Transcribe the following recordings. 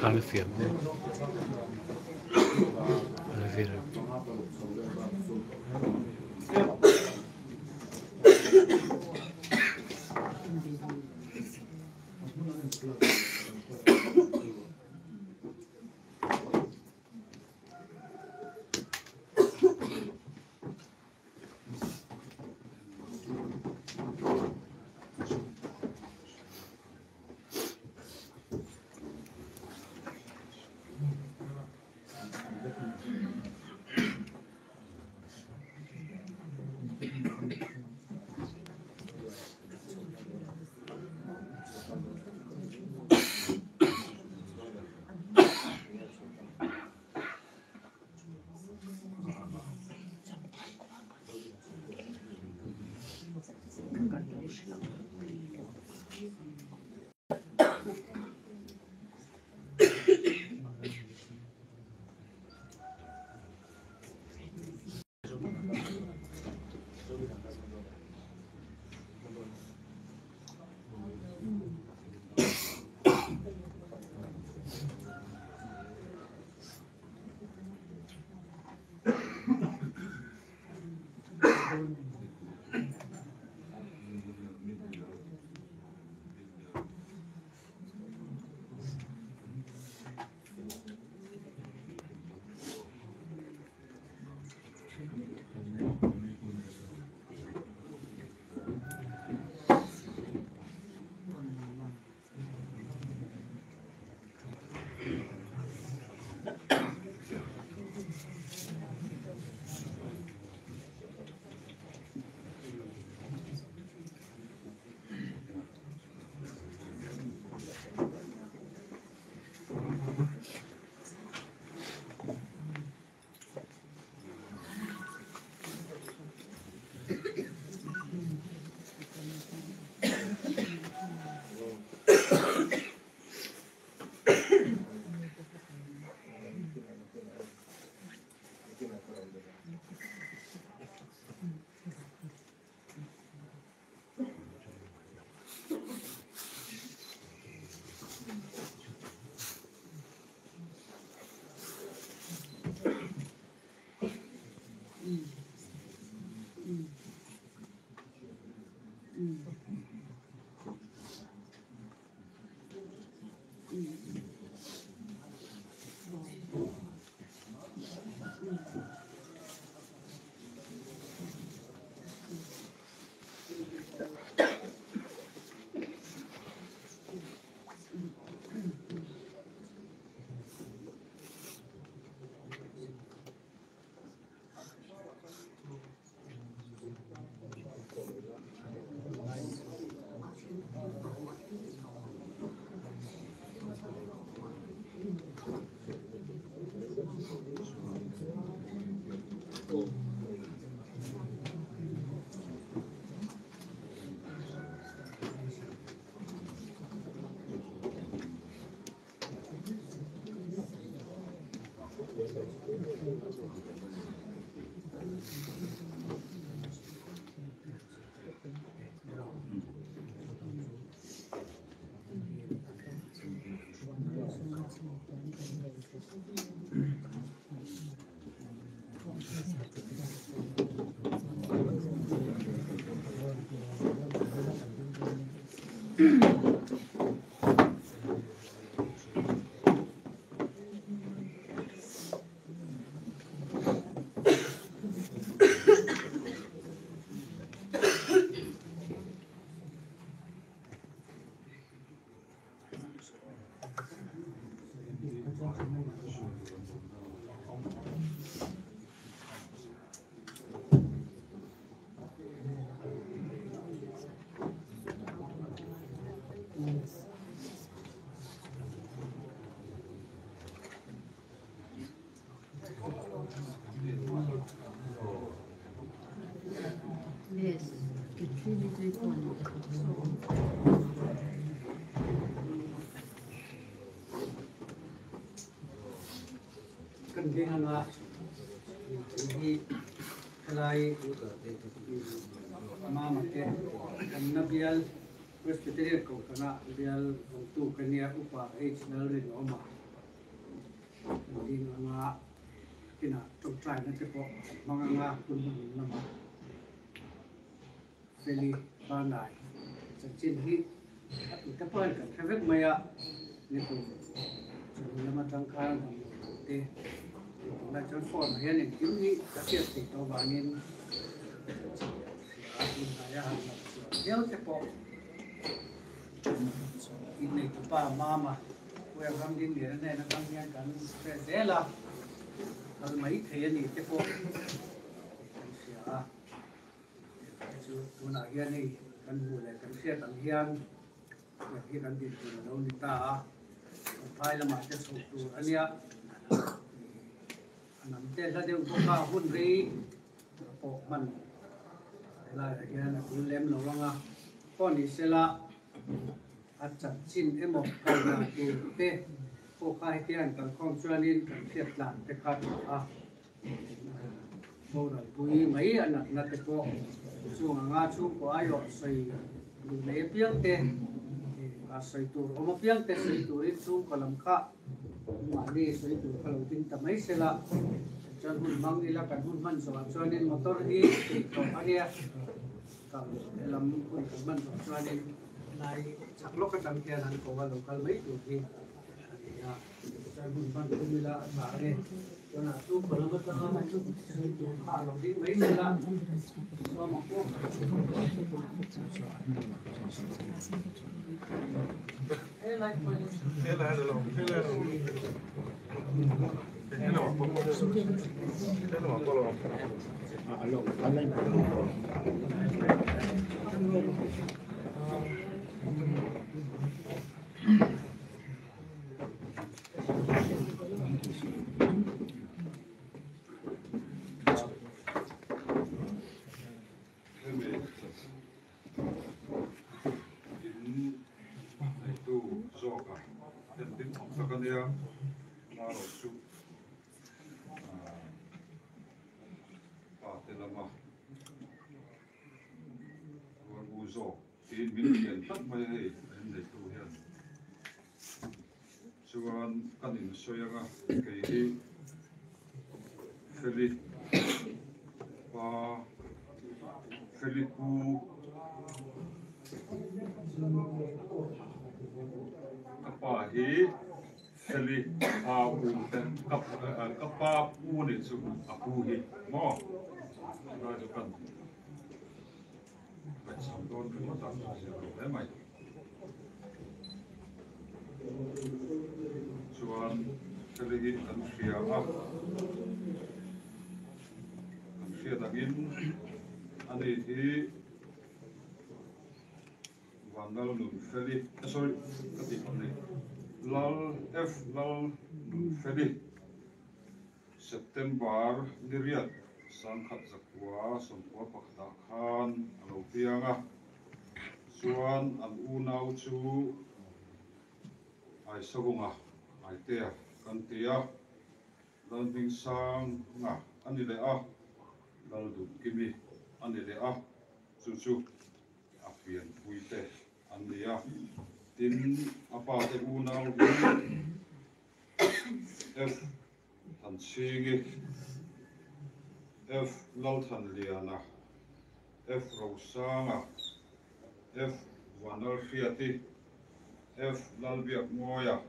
Alle vier. Alle vier. Kan veng anga hi helai mama te awmna bial Presbyterian Kohhrana bial vawngtu ka nia Upa H Lalrinawma kan ding anga kinah tawngtaina te pawh kan hmang anga hun hmanung lamah Feli Vanlai chanchin hi a tute pawh hian kan hre vek mai a, nikum chawhnu lam atang khan dam lo tur te tunah chuan phone ah hian engkim hi ka hriat theih tawh avangin chanchin kan hria a, tunhnaia han lam chuan viau te pawh inneitupa Mama Puia Ramdinliana nen atang hian kan hre zel a, kal mai thei a ni te pawh kan hria a. Chu tunah hian hei kan hmuh leh kan hriat ang hian tiang hi kan din tur a lo ni ta a, Champhai lamah te chhoh tur a nia, a nam te hla deuh bawk a, hun rei pawh hman helaiah hian a tul lem lo ang a, pawh ni sela a chanchin emaw kalna tur te pawh kha hetiang kalkhawm chuanin kan hriat tlan te kha tha a. Boralpui mai a natna te pawh chung anga chhungkaw aiawh sawi duh nei apiang te, a sawi tur awm apiang te sawi turin chhungkaw lam kha mahni sawi tur kha lo ding ta mai sela, chuan hun hmang ila kan hun hman zawhah chuanin motor hi tih tawh a nia, kal lam hun kan hman zawh chuanin lai chak lawk atang hian an ko a lo kal mai tur hi a ni a. Chuan hun hman tum ila a tha ang e. Tunah chu khaw lam atanga sawi tur kha a lo ding mai zel a, sawma pawh Hemi in neitu zawka en ding awm tak a nia, marawh chu pa te lama rual u zawk tiin min thian tlat mai a hei a in neitu hian. Chuan kan insawi anga kei hi Feli pa Feli pu ka pa hi Feli pa u te ka pa pu nih chu a pu hi maw chulai chu kan Ngaihsam dawn ringawt a zir lo hle mai. Chuan heli hi kan hria a, kan hriat angin ani hi Vanlal Nunfeli, sorry ka tih palh ni, Lal F Lal Nunfeli. September ni riat 1991 ah khan a lo piang a, chuan an unau chu Aisavunga, Aitea kan ti a. Lalhmingsanga a ni leh a, Lalduhkimi a ni leh a, chu chu a pianpuite an ni a. Tin, a pate unau hi F. Thanchhingi, F. Lalthanliana, F. Rosanga, F. Vanlalhriati, F. Lalbiakmawia,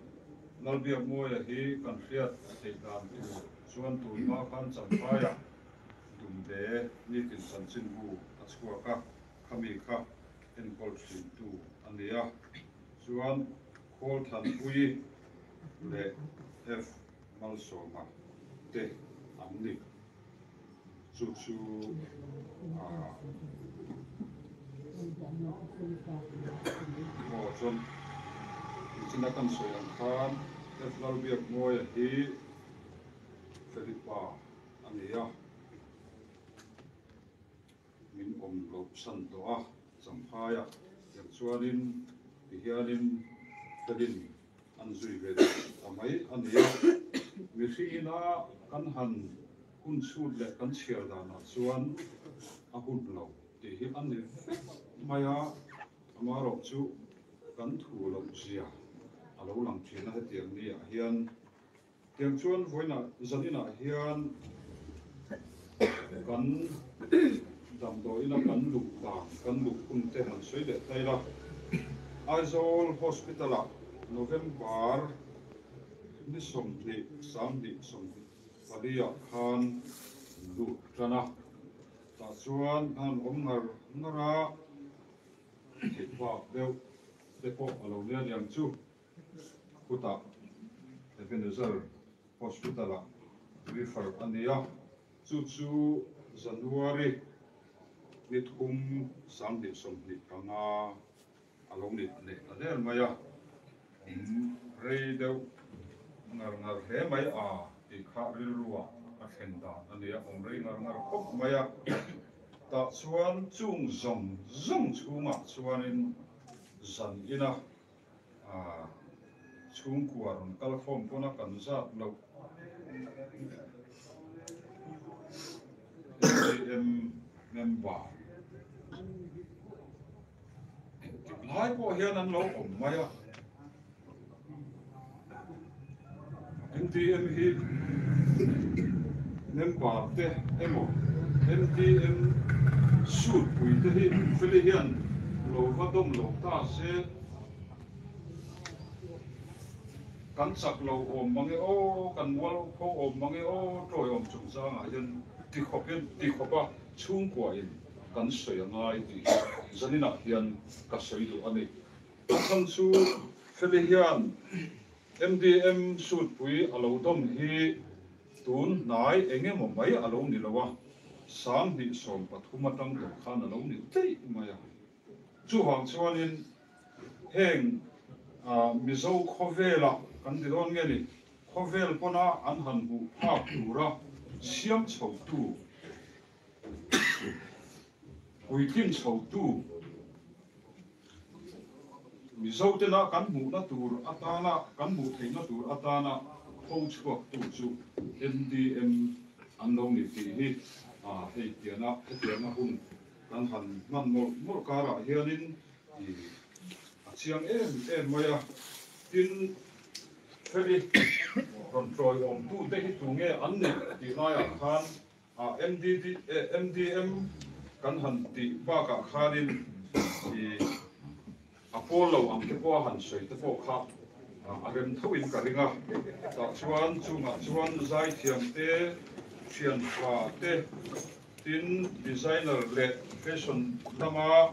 Lalbiakmawia hi kan hriat theih dan tur chuan tun hma khan Champhaiah Dumde nitin chanchinbu a chhuak a, khami kha enkawl thintu a ni a. Chuan Khawlthanpuii leh F. Malsawma te an ni. Chu chu ah maw chuan nichina kan sawi ang khan F. Lalbiakmawia hi Felipa a ni a, min awm loh san tawh a, Champhaia tiang chuanin tihianin Felin an zui ve ta mai a ni a. Mihringina kan han hun chhut leh kan chhiar danah chuan a hun lo tih hi a ni vek mai a, amaherawh chu kan thu loh zia a lo lang thin a hetiang ni ah hian. Tiang chuan vawiinah zaninah hian kan damdawiina kan luh dan, kan luh hun te han sawi leh ta ila. Aizawl Hospital-ah November ni 20 24 ah khan lut tan a, tah chuan a han awm ngar ngar a, theih bak deuh te pawh a lo nia niang chu. Khutah Ebenezer Hospital-ah refer a ni a, chu chu January ni thum 2025 a lo ni leh ta der mai a, awm rei deuh ngar ngar hle mai a tih kha rilruah a thlen dan a ni a, awm rei ngar ngar khawp mai a, tah chuan chung zawng zawng chhungah chuanin zan ina Chhungkua rawn kal khawm pawn a kan zat loh. MDM member engtik lai pawh hian an lo awm mai a. MDM hi member te emaw MDM suit pui te hi Feli hian lo va dawm lo ta se kan chak lo awm mange aw, kan mual pho awm mange aw tawi awm chungchangah hian ti khawp hian ti khawp a chhungkua in kan sawi a ngai tih hi zaninah hian ka sawi duh a ni. A chhan chu Feli hian MDM sutpui a lo dawm hi tun hnai eng emaw mai a lo ni lo a, 2013 atang tawh khan a lo ni daih mai a. Chuvang chuanin heng Mizo khawvela kan ti dawn nge ni, khawvel pawna an han hmuh phak tura siam chhotu, puitlin chhotu, Mizo tena kan hmuhna tur atana, kan hmuh theihna tur atana tho chhuaktu chu MDM an lo ni tih hi hei tiana hetianga hun kan han hman mawlh mawlh karah hianin a chiang em em mai a. Tin, Feli rawn tawiawmtute hi tunge an nih tih laiah khan A MDD MDM kan han tih bakah khanin i a pawl lo ang te pawh a han sawi te pawh kha a rem thoin ka ring a. Tah chuan chungah chuan zaithiam te, thian tha te, tin designer leh fashion lama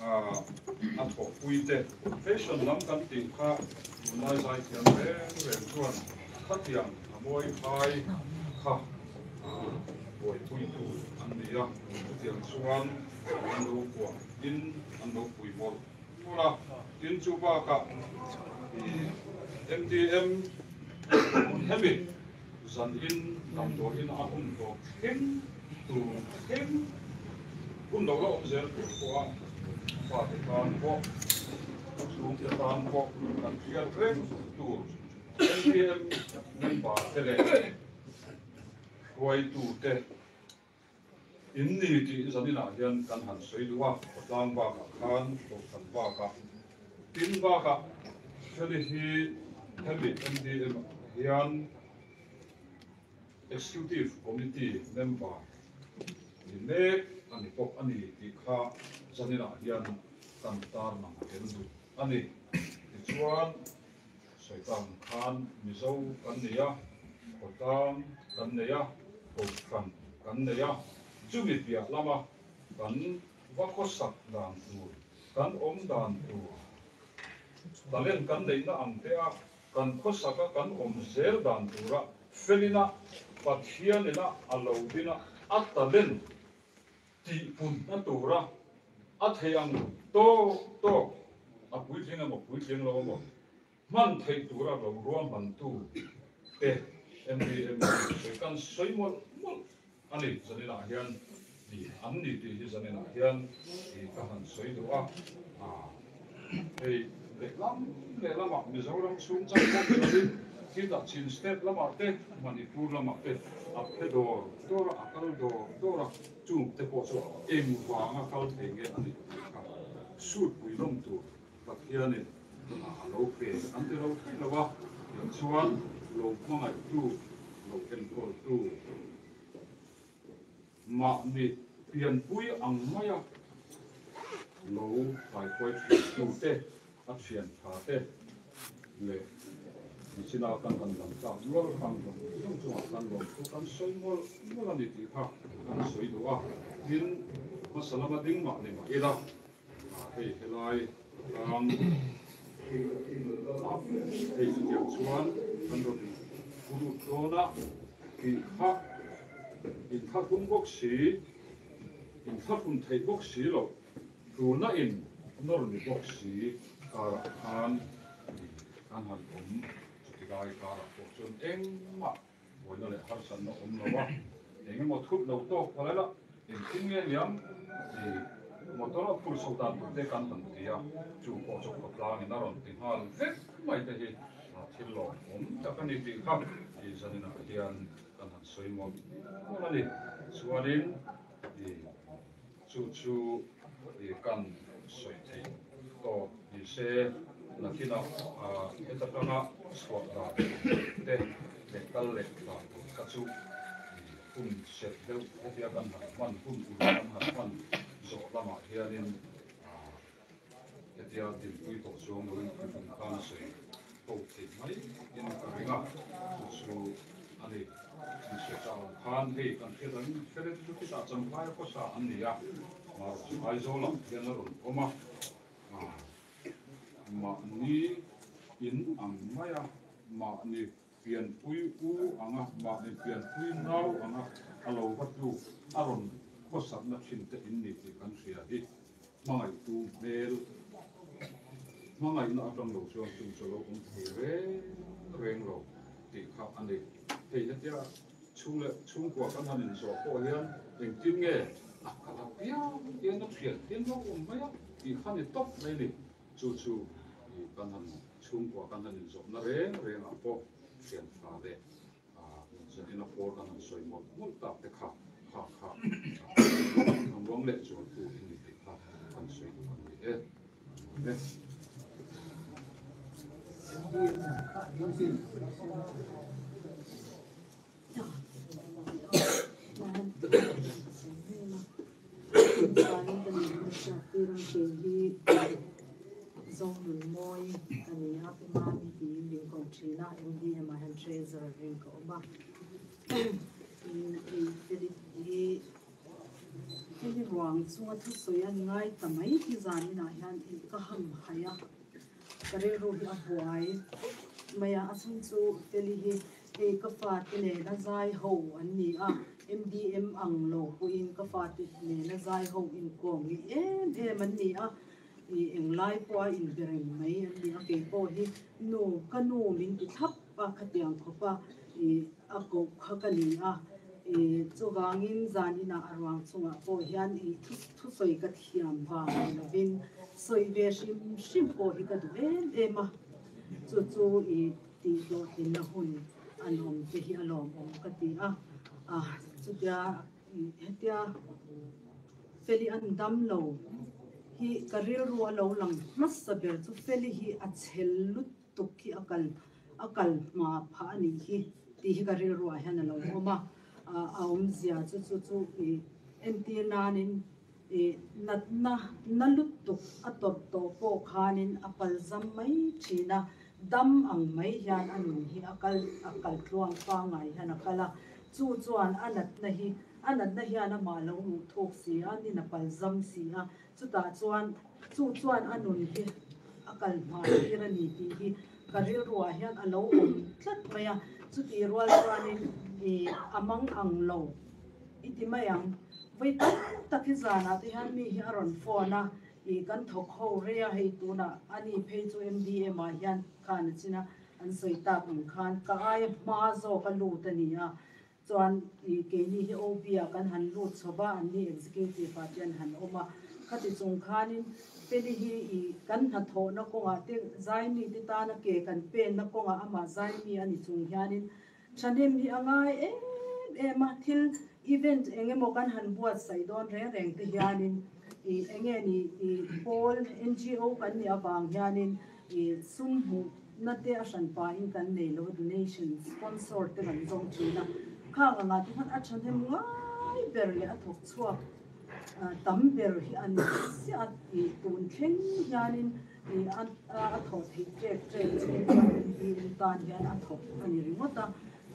a thawhpui te, fashion lam kan tih kha tunlai zaithiam reng reng chuan khatiang a mawi phai kha buaipuitu an ni a, chutiang chuan an lo kuah in an lo pui mawlh mawlh a, tin chu bakah MDM hemi zan in damdawiin a hun tawp thleng tur thleng hun lo la awm zel tur pawha fate tan pawh chhungte tan pawh kan hriat reng tur MDM member te leh. Hruaitute in ni tih zaninah hian kan han sawi duh a, khawtlang bakah khan kohhran bakah tin bakah hemi hi hemi MDM ah hian Executive Committee member ni mek a ni bawk a ni tih kha zaninah hian kan tarlang tel duh a ni. Tichuan. Sawitam khan Mizo kan nei a, khawtlang kan nei a, kohhran kan nei a, chumi piah lama kan va khawsak dan tur, kan awm dan tur, talent kan neihna ang te a kan khawsak a kan awm zel dan tura felina Pathianina a lo din a, a talent tihpunna tura a theih ang tawk tawk a puitling emaw puitling lo emaw hman theih tura lo ruahmantu te MDM sawi kan sawi mawlh mawlh a ni. Zaninah hian i an ni tih hi zaninah hian i ka han sawi duh a, hei lehlam lehlamah Mizoram chhung chang pawh ni lovin khitah Chin State lamah te Manipur lamah te a phe dawr dawr a, a kal dawr dawr a. Chung te pawh chu eng vanga kal thei nge a nih tih kha sut pui lawm tur Pathianin a lo pe an ti lo thei lo a, tichuan lo hmangaihtu, lo enkawltu mahni pianpui ang maia lo kaikuai thintu te, a thian tha te leh nichina kan han lam tlak nual khan zawng zawng chungah khan lawmthu kan sawi mual mual a ni tih kha kan sawi duh a, tin hmasa lama ding mah ni mah ila hei helai tlang hei chutiang chuan kan rawn lut dawn a tih kha inthlahrung bawk si inthlahrun theih bawk si loh. Tuna in nawr ni bawk si karah khan kan han awm chuti lai karah pawh chuan engmah buaina leh harsatna awm lo a, eng emaw thut lo tawk ta leh la engtin nge niang i motor a phur chho dan tur te kan han ti a, chu pawh chu khawtlangin a rawn ti nghal vek mai te hi thil lawmawm tak a ni tih kha i zaninah hian kan han sawi mawlh mawlh a ni. Chuanin i. Chu chu i kan sawi theih tawk ni se, nakinah heta tanga chhuah dan te leh kal leh dan tur kha chu i hun set deuh hetia kan han hman hun tur kan han hman zawh lamah hianin hetia dinpui tawh chuang loin thuthlung khan a sawi ho theih mai in ka ring a, chu chu a ni. An hre ta ang khan hei kan hriat ang hre chu chutah Champhai a khawsa an ni a, mar chu Aizawlah hian a rawn awm a, mahni in ang mai a, mahni pianpui u ang a, mahni pianpui nau ang a, a lo va tluk a rawn khawsatna thin te in ni tih kan hria hi. Hmangaihtu hmel hmangaihna atang lo chuan chung chu lo awm thei reng reng lo tih kha a ni. Hei hetia chhung leh chhungkua kan han inzawh pawh hian engtin nge a kal a piang hian a thian hian lo awm mai a tih kha ni tawp mai a ni. Chu chu kan han chhungkua kan han inzawhna reng rengah pawh thian tha leh Zanin a pawl kan han sawi mawlh mawlh tak te kha kha kha an ruang leh zual tu in ni tih kha kan sawi duh a ni e. E. Zonunmawi a ni a, Pi Mami tiin min ko thin a, MDM ah hian Treasurer in ka awm a. Hei hi ruang chunga thusawi a ngai ta mai hi zaninah hian ka ham haih a, ka rilru hi a buai mai a, a chhung chu Feli hi hei ka fate nena zai ho an ni a, MDM ang lo pawhin ka fate nena zai ho inkawm ngeih em em an ni a. I englai pawh a inbe reng mai an ni a, kei pawh hi nu ka nu min ti thlap a khatiang khawp a i a koh kha ka ni a, i chuvangin zan inah a ruang chungah pawh hian i thusawi ka thiam vang ni lovin sawi ve hrim hrim pawh hi ka duh em em a, chu chu i tihhlawhtlinna hun an awm te hi a lawmawm ka ti a. A, chutia hetia Feli an dam lo hi ka rilru a lo lang hmasa ber chu Feli hi a chhel lutuk hi a kal a kal hma phah a nih hi tih hi ka rilru ah hian a lo awm a, a awmzia chu chu chu ih entir nanin ih natna na lutuk a tawrh tawh pawh khanin a palzam mai thin a, dam ang mai hian a nun hi a kal a kal tluang pangngai hian a kal a, chu chuan a natna hi a natna hian amah lo luh thuk si a, nin a palzam si a, chutah chuan chu chuan a nun hi a kal hma tir a ni tih hi ka rilruah hian a lo awm tlat mai a, chutih rual chuanin ih a mang ang lo i ti mai ang. Vawi tam tak hi zanah te hian mi hi a rawn phone a, ih kan thawk ho rei a, hei tunah a ni phei chu MDM ah hian khan a chin a, an sawi tak ang khan ka aia hma zawk a lut a ni a, Chuan i keini hi OB ah kan han lut chho va, an ni executive ah te an han awm a. Khati chung khanin Feli hi i kan hnathawhna kawngah te zaimi te tana ke kan penna kawngah amah zaimi a ni chung hianin thahnem hi a ngai em em a. Thil event eng emaw kan han buatsaih dawn reng reng te hianin i enge ni i pawl NGO kan nih avang hianin i sum hmuh Na te a hran pahin kan nei lo a, donation, sponsor te kan zawng thin a, khang angah te khan a thahnem ngai ber leh a thawk chhuak tam ber hi a ni chiah a tih tun thleng hianin ih a thawh theih ṭek ṭek chhung chuan MDM tan hian a thawk a ni ringawt a.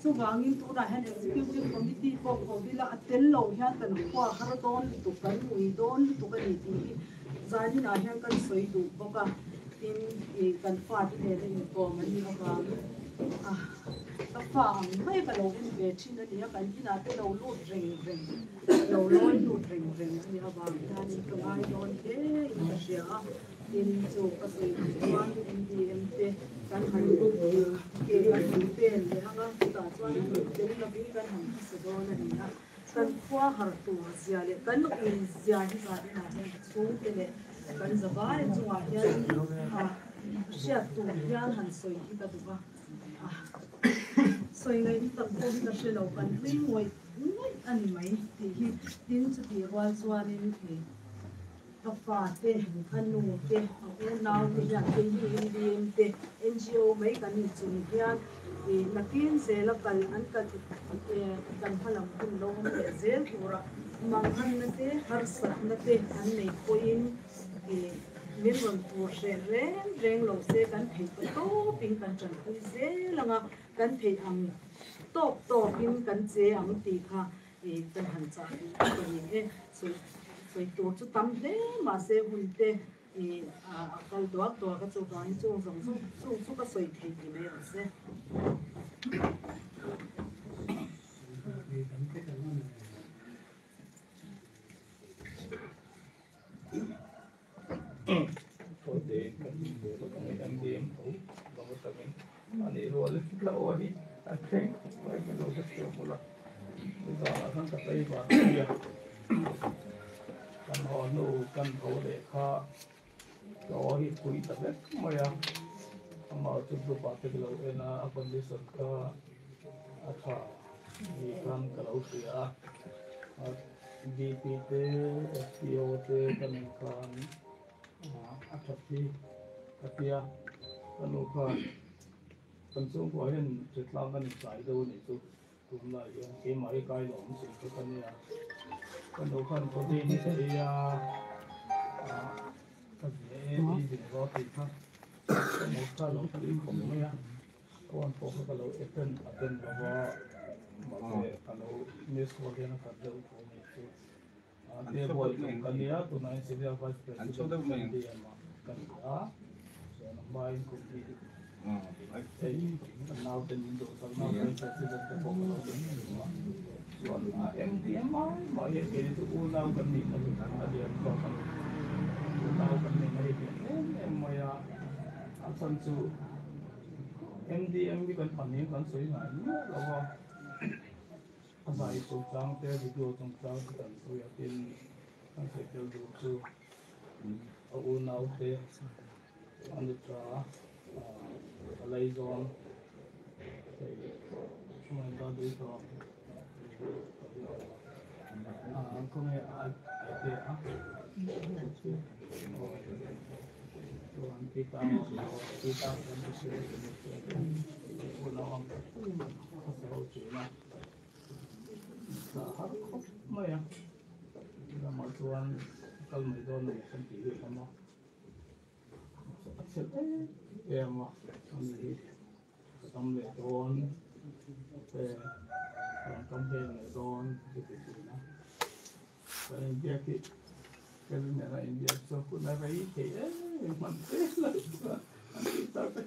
Chuvangin tunah hian Executive Committee pawh Kovila a tel lo hian kan khua har dawn lutuk, kan ui dawn lutuk a ni tih hi zaninah hian kan sawi duh bawk a. Tin, ih kan fate nena inkawm an nih avangin a ka fa ang mai ka lo en ve thin a ni a, kan inah te lo lut reng reng, lo lawi lut reng reng a nih avang hianin ka ngai dawn hle in ka hria a. Tin, chu ka sawi ang chuan MDM te kan han ke kan han pen leh ang a, chutah chuan an rawn tel lovin kan han hmasa dawn a ni a. Kan khua har tur zia leh kan ui zia hi zan inah hian ka chhungte leh kan zavai chungah hian hriat tur hian han sawi hi ka duh a. Sawi ngaihna tak pawh hi ka hre lo, kan hlui ngawih ngawih a ni mai tih hi. Tin, chutih rual chuanin Ka fa te, a nu te, a unau te hian keini MDM te, NGO mai kan ni chung hian ih nakin zela kal an kal kan hmalam hun lo awm leh zel tura manghanna te, harsatna te an nei pawhin ih min rawn tur hreh reng reng lo se kan theih ta tawpin kan tanpui zel ang a, kan theih ang tawk tawkin kan che ang tih kha I kan han chah duh ka ni e. Sawi sawi tur chu tam hle mahse hun te i a kal duak duak a chuvangin chung zawng zawng chung chu ka sawi thei ni mai ang se. Tawite kan inbual a kan en dem tho lo atangin a nih rual in ka aw hi a thleng mai ka lo hrethiam mawlh a nizanah khan ka tlei vang a nia kan haw hnu kan tho leh kha ka aw hi pui ta vek mai a amah chu group ah te ka lo en a a condition kha a tha ni khan ka lo hria a. BP te, SPO te ka nei khan a that hi ka tia, ka nu khan kan chhungkua hian hritlang kan inkai deuh a nih chu tunlai hian keimah hi kai lo awm si chu ka nia, ka nu khan codeine hi ka ei a, ka zia e ei zin rawh tih kha ka nu kha a lo tui khawp mai a. Phone pawh kha ka lo attend attend lo va, mahse ka lo miss call hian a khat deuh tho a nih chu. Tia buai tum ka nia, tunah hian Senior Vice President MDM ah ka ni a, chuan a hmain kum hi hei kan naute min duhsak na Vice President te pawh ka lo ni tawh a, chuan MDM ai mah hian keini chu unau kan nihna hi a lian zawk a ni. Unau kan nihna hi a lian em em mai a, a chhan chu MDM hi kan pahnih kan sawi ngai miah lo a, a zai chungchang te video chungchang te kan sawi a tin kan sawi tel duh chu a unau te a nuta a laizawn hei hmangaih ta duh tawh. Khawnge a te a chuan tita tita kan ti se unau ang khawsa ho thin a sa har khawp mai a lamah chuan kal mai dawn a ni kan tih hi awm a a chhe em em a ani hi. Ka tam leh dawn te ka rawn kam vel leh dawn chu ti thin a. Kan inbiak hi ka rin nena inbiak chu hun a rei thei em em hman zel a chuan an tih tak e.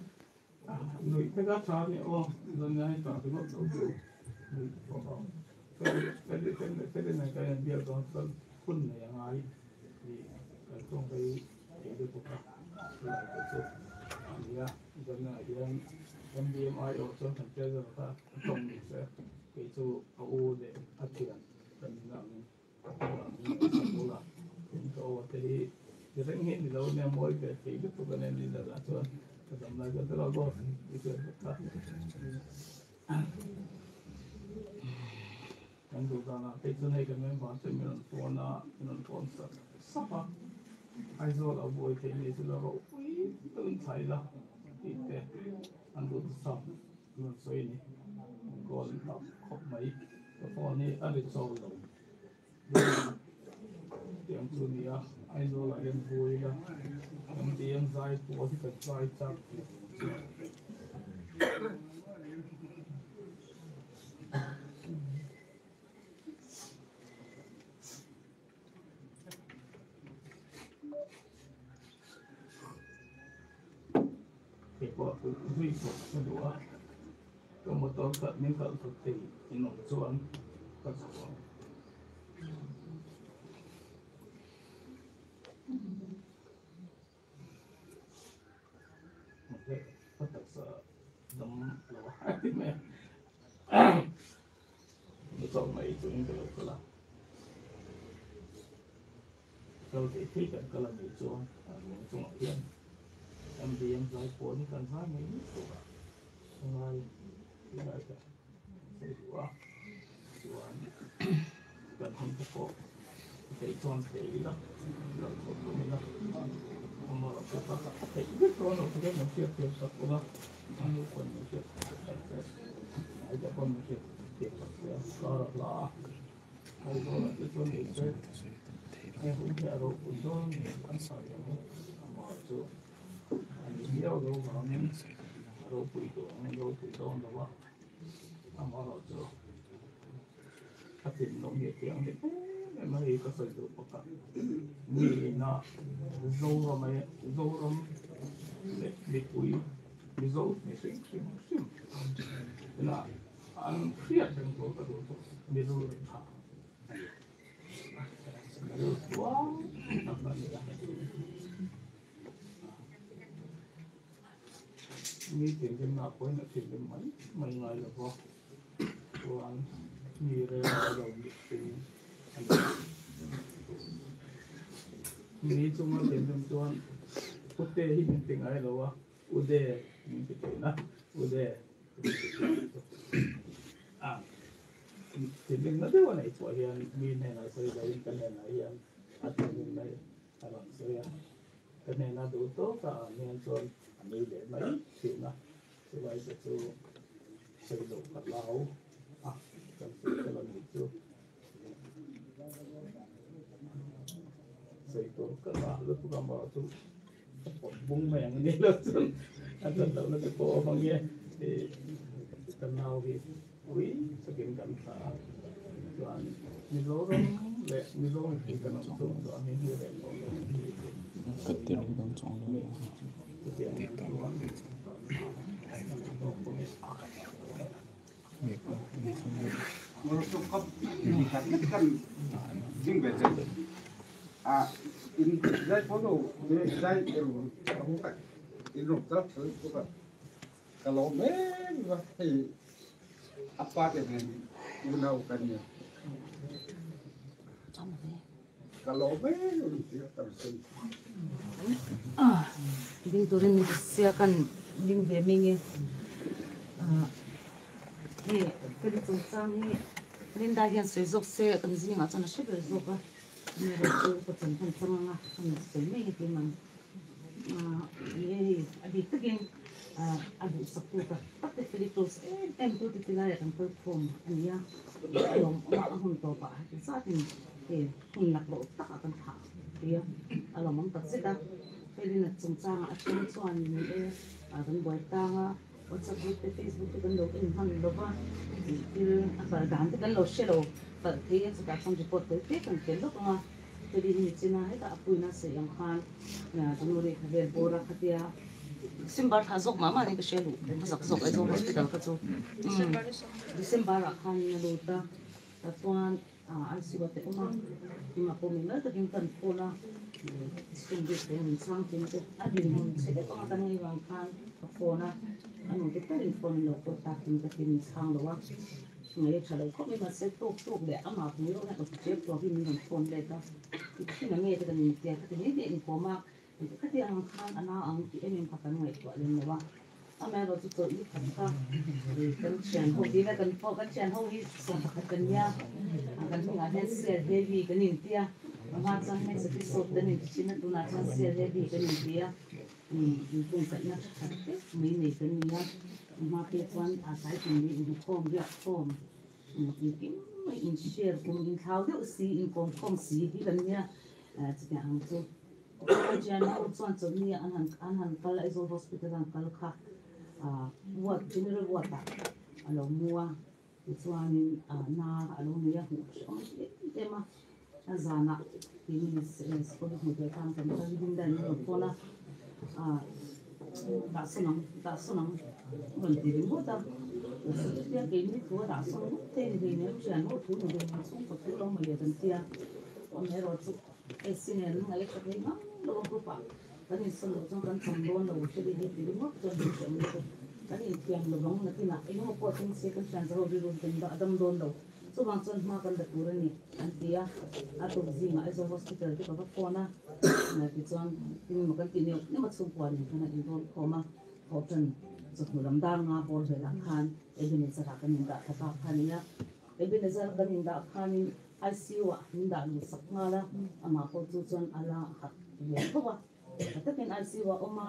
Nuih te kha tha nia aw zan hi tah ringawt lo chu nuih te pawh a awm. Ka rin nen kan inbiak dawn chuan hun nei a ngai tih kan tawng rei thei lutuk a chulai te chu a nia. Zanah hian MDMI awh chuan kan treasurer kha a tawng ni se, kei chu a u leh a thian kan nihna angin ka u angin ka sak bul a, tin ka aw te hi ti reng hi ni lo nia mawi ve thei lutuk a nia ni zanah chuan ka dam lai chuan tiraw boss i hriat vek kha. Kan duh danah phei chuan hei kan member te min rawn phone a, min rawn phone sap sap a, Aizawl a buai theih ni chu la ropui deuhin thlai la tih te an duh sap an rawn sawi a ni. An call hlauh khawp mai, ka phone hi a ri chawl lo tiang chu a ni a, Aizawl ah hian buai ila kan ti ang zai pawh hi kan zai chak tih chu. Keipawh zui pawh ka duh a, ka motor khalh min khalh thawk thei in awm chuan ka chho ang. Ka taksa dam lo a ti mai a. Ka chawlh mai chuan ka lo kal a. Kal thei thei kan kal a nih chuan a lung chungah hian MDM zai pawl hi kan zai ngei ngei tur a ngai lai ka sawi duh a. Chuan kan hun te pawh theih chuan thei ila lo thawk tum ila amaherawh chu ka theih vek dawn loh chu kan hriat thiam sak ula a nu pawn min hriat thiam sak se ai te pawn min hriat thiam sak se kar a hla a Aizawl ah te chuan ni se he hun hi a ropui dawn an sawi ang amaherawh chu a ni viau lo vangin a ropui duh ang ropui dawn lo a. Amaherawh chu a thinlung hi a thiang hlim em em a hei ka sawi duh bawk a, mi ina Zoram e Zoram leh mipui Mizo ni hrim hrim hrim ina an hriat reng tur ka duh chu Mizo tha a ni. Mizo tluang tak a ni a. Mi thinrimna pawhin a thinrim mai mai ngai lo va, chuan mi rel ngai lo mihring a ni. Mi chunga thinrim chuan Ute hi min ti ngai lo a, Ude min ti thin a, Ude a thinrimna deuh a neih pawh hian mi hnenah sawi loin ka hnenah hian a thinrim mai a rawn sawi a. Ka hnena duh tawk a an hian chuan a nui leh mai thin a, chulai te chu sawi loh ka hlau a, kan sawi fel a nih chu. Sawi tur ka ngah lutuk a maw chu ka pawt bung mai ang ni lo chuan a that lohna te pawh awm ang e tih ka nau hi ui takin kan thlah a, chuan Mizoram leh Mizo mipui kan awm chhung chuan hei hi reh tawh lo tih Ka tel dawn chuang lo chutiang tih ang tak chuan kan tawk bawk e. Ka lawm em em a, hei a pa te nen unau ka nia. Ka lawm em em tih a kan sawi. Ding turin min sia kan ding ve mai nge. Hei ka ni chungchang hi. Linda hian sawi zawk se kan zingah chuan a hre ber zawk a, mi erawh chu ka chan hman thang anga ka rawn sawi mai hi man ni e hei a bik takin a duhsak tu tak tak te Philippines em em tu te ti laiah kan kal khawm a ni a, a lawmawm a a hun tawpah heti zatin hei hun laklawh takah kan thah pui a, a lawmawm tak zet a, Felina chungchangah a then chuan ni e kan buai tang a. WhatsApp group te Facebook te kan lo en hman lo va, thil a kal dan te kan lo hre lo palh thei a, chutah chuan report tel te kan tel lawk ang a, heti hi nichina hetah a puina sawi ang khan January kha vel bawr a khatia December thla zawk mah mah ni ka hria luh hmasak zawk Aizawl hospital kha chu December ah khan a lut a, tah chuan ICU ah te awm a, engah pawh mimal takin kan phone a, sum bik te min chhang tum te a dinhmun chhe deuh anga kan ngaih vang khan ka phone a, a nu te takin phone an lo call tak in ka ti min chhang lo a, ngaih a tha lo khawp mai mahse tawk tawk leh amah pui reuh hian ka chep tawp hi min rawn phone let a, i thin ang nge te kan intia ka ti mai mai inkawm a, Khatiang ang khan a nau ang tih em em kha kan ngaihtuah lem lo a, amaherawh chu chawlh ni khat kha kan thian ho tih ila kan pawh kan thian ho hi 11 kan nia, kan hnungah hian sel heavy kan inti a, a hma chuan hmeichhe te sawt kan inti thin a, tunah chuan sel heavy kan inti a, inkungkaihna tha khat vek mai nei kan ni a, a hma te chuan a tlai tum leh inhmukhawm riakkhawm engkim mai inshare kum inthlau deuh si inkawmkhawm si hi kan nia, chutiang ang chu. Pathian ho chuan chawlhni an han an han kal Aizawl Hospital an kal kha ah ward general ward ah a lo mu a tichuanin ah na a lo nei a hmuh hrehawm em em a a zanah tih sikul hmu ve khan kan kal ding daih an rawn phone a ah dah sawn ang dah sawn ang a rawn ti ringawt a chutia keini thu a dah sawn ngawt thei ni hleinem thian ho thu ni hleinem chhungkaw thu lo mawle kan tia amaherawh chu. Hei si nen an ngaih a tha thei ngang lo a group ah kan insawn loh chuan kan cham dawn lo hre deuh hi ti ringawt chuan min hriat mai chu kan inthiam lo vang nakinah engemaw pawh thleng se kan thian zau rilru kan dah dam dawn lo chuvang chuan hma kan la tur a ni an ti a a tuk zingah Aizawl hospital te ka va phone a tichuan engemaw kan tih neuh neuh a chhungkua nen khan a inrawn khawm a thawh tan chawhnu lam dar nga bawr velah khan Ebenezer ah kan indah thla ta kha a ni a Ebenezer kan indah khanin ICU ah min dah luh sak nghal a, amah pawh chu chuan a la hat ve tho a, tha takin ICU ah awm a,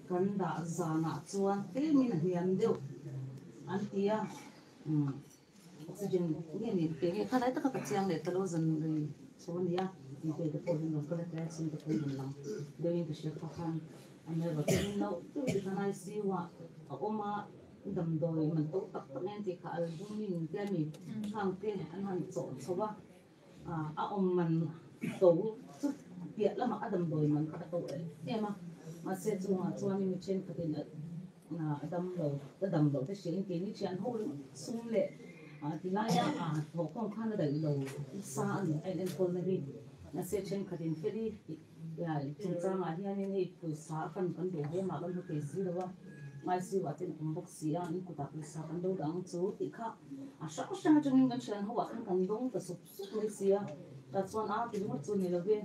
kan dah zanah chuan tlemin a hniam deuh an ti a, umm oxygen nge ni tih nge kha lai taka ka chiang leh ta lo zan rei chho a ni a, tih te pawh hian rawn kal a tlai a chhungte pawhin rawn lang deuhin ka hria kha khan a hmel tlemin no deuh tikhan ICU ah a awm a. Damdawi man to tak tak en tih kha albumin te a ni. Khang te an han chawh chho a, a awm man to chu piah lamah a damdawi man kha a to em em a. Mahse chungah chuanin mi thenkhatin a dam lo, a dam loh te hriain keini thian ho sum leh tilaia thawhkhawm khan a daih lo nasa a ni a inenkawlna hi. Mahse thenkhatin feli chungchangah hianin hei pawisa a kan kan duh ve mah kan hmu thei si lo a. ICU ah ten awm bawk si a, in kutah pawisa kan lo dah ang chu tih kha a hrang hrang atangin kan thian ho ah khan kan dawng ta sup sup mai si a, tah chuan a ti ringawt chu ni lo ve,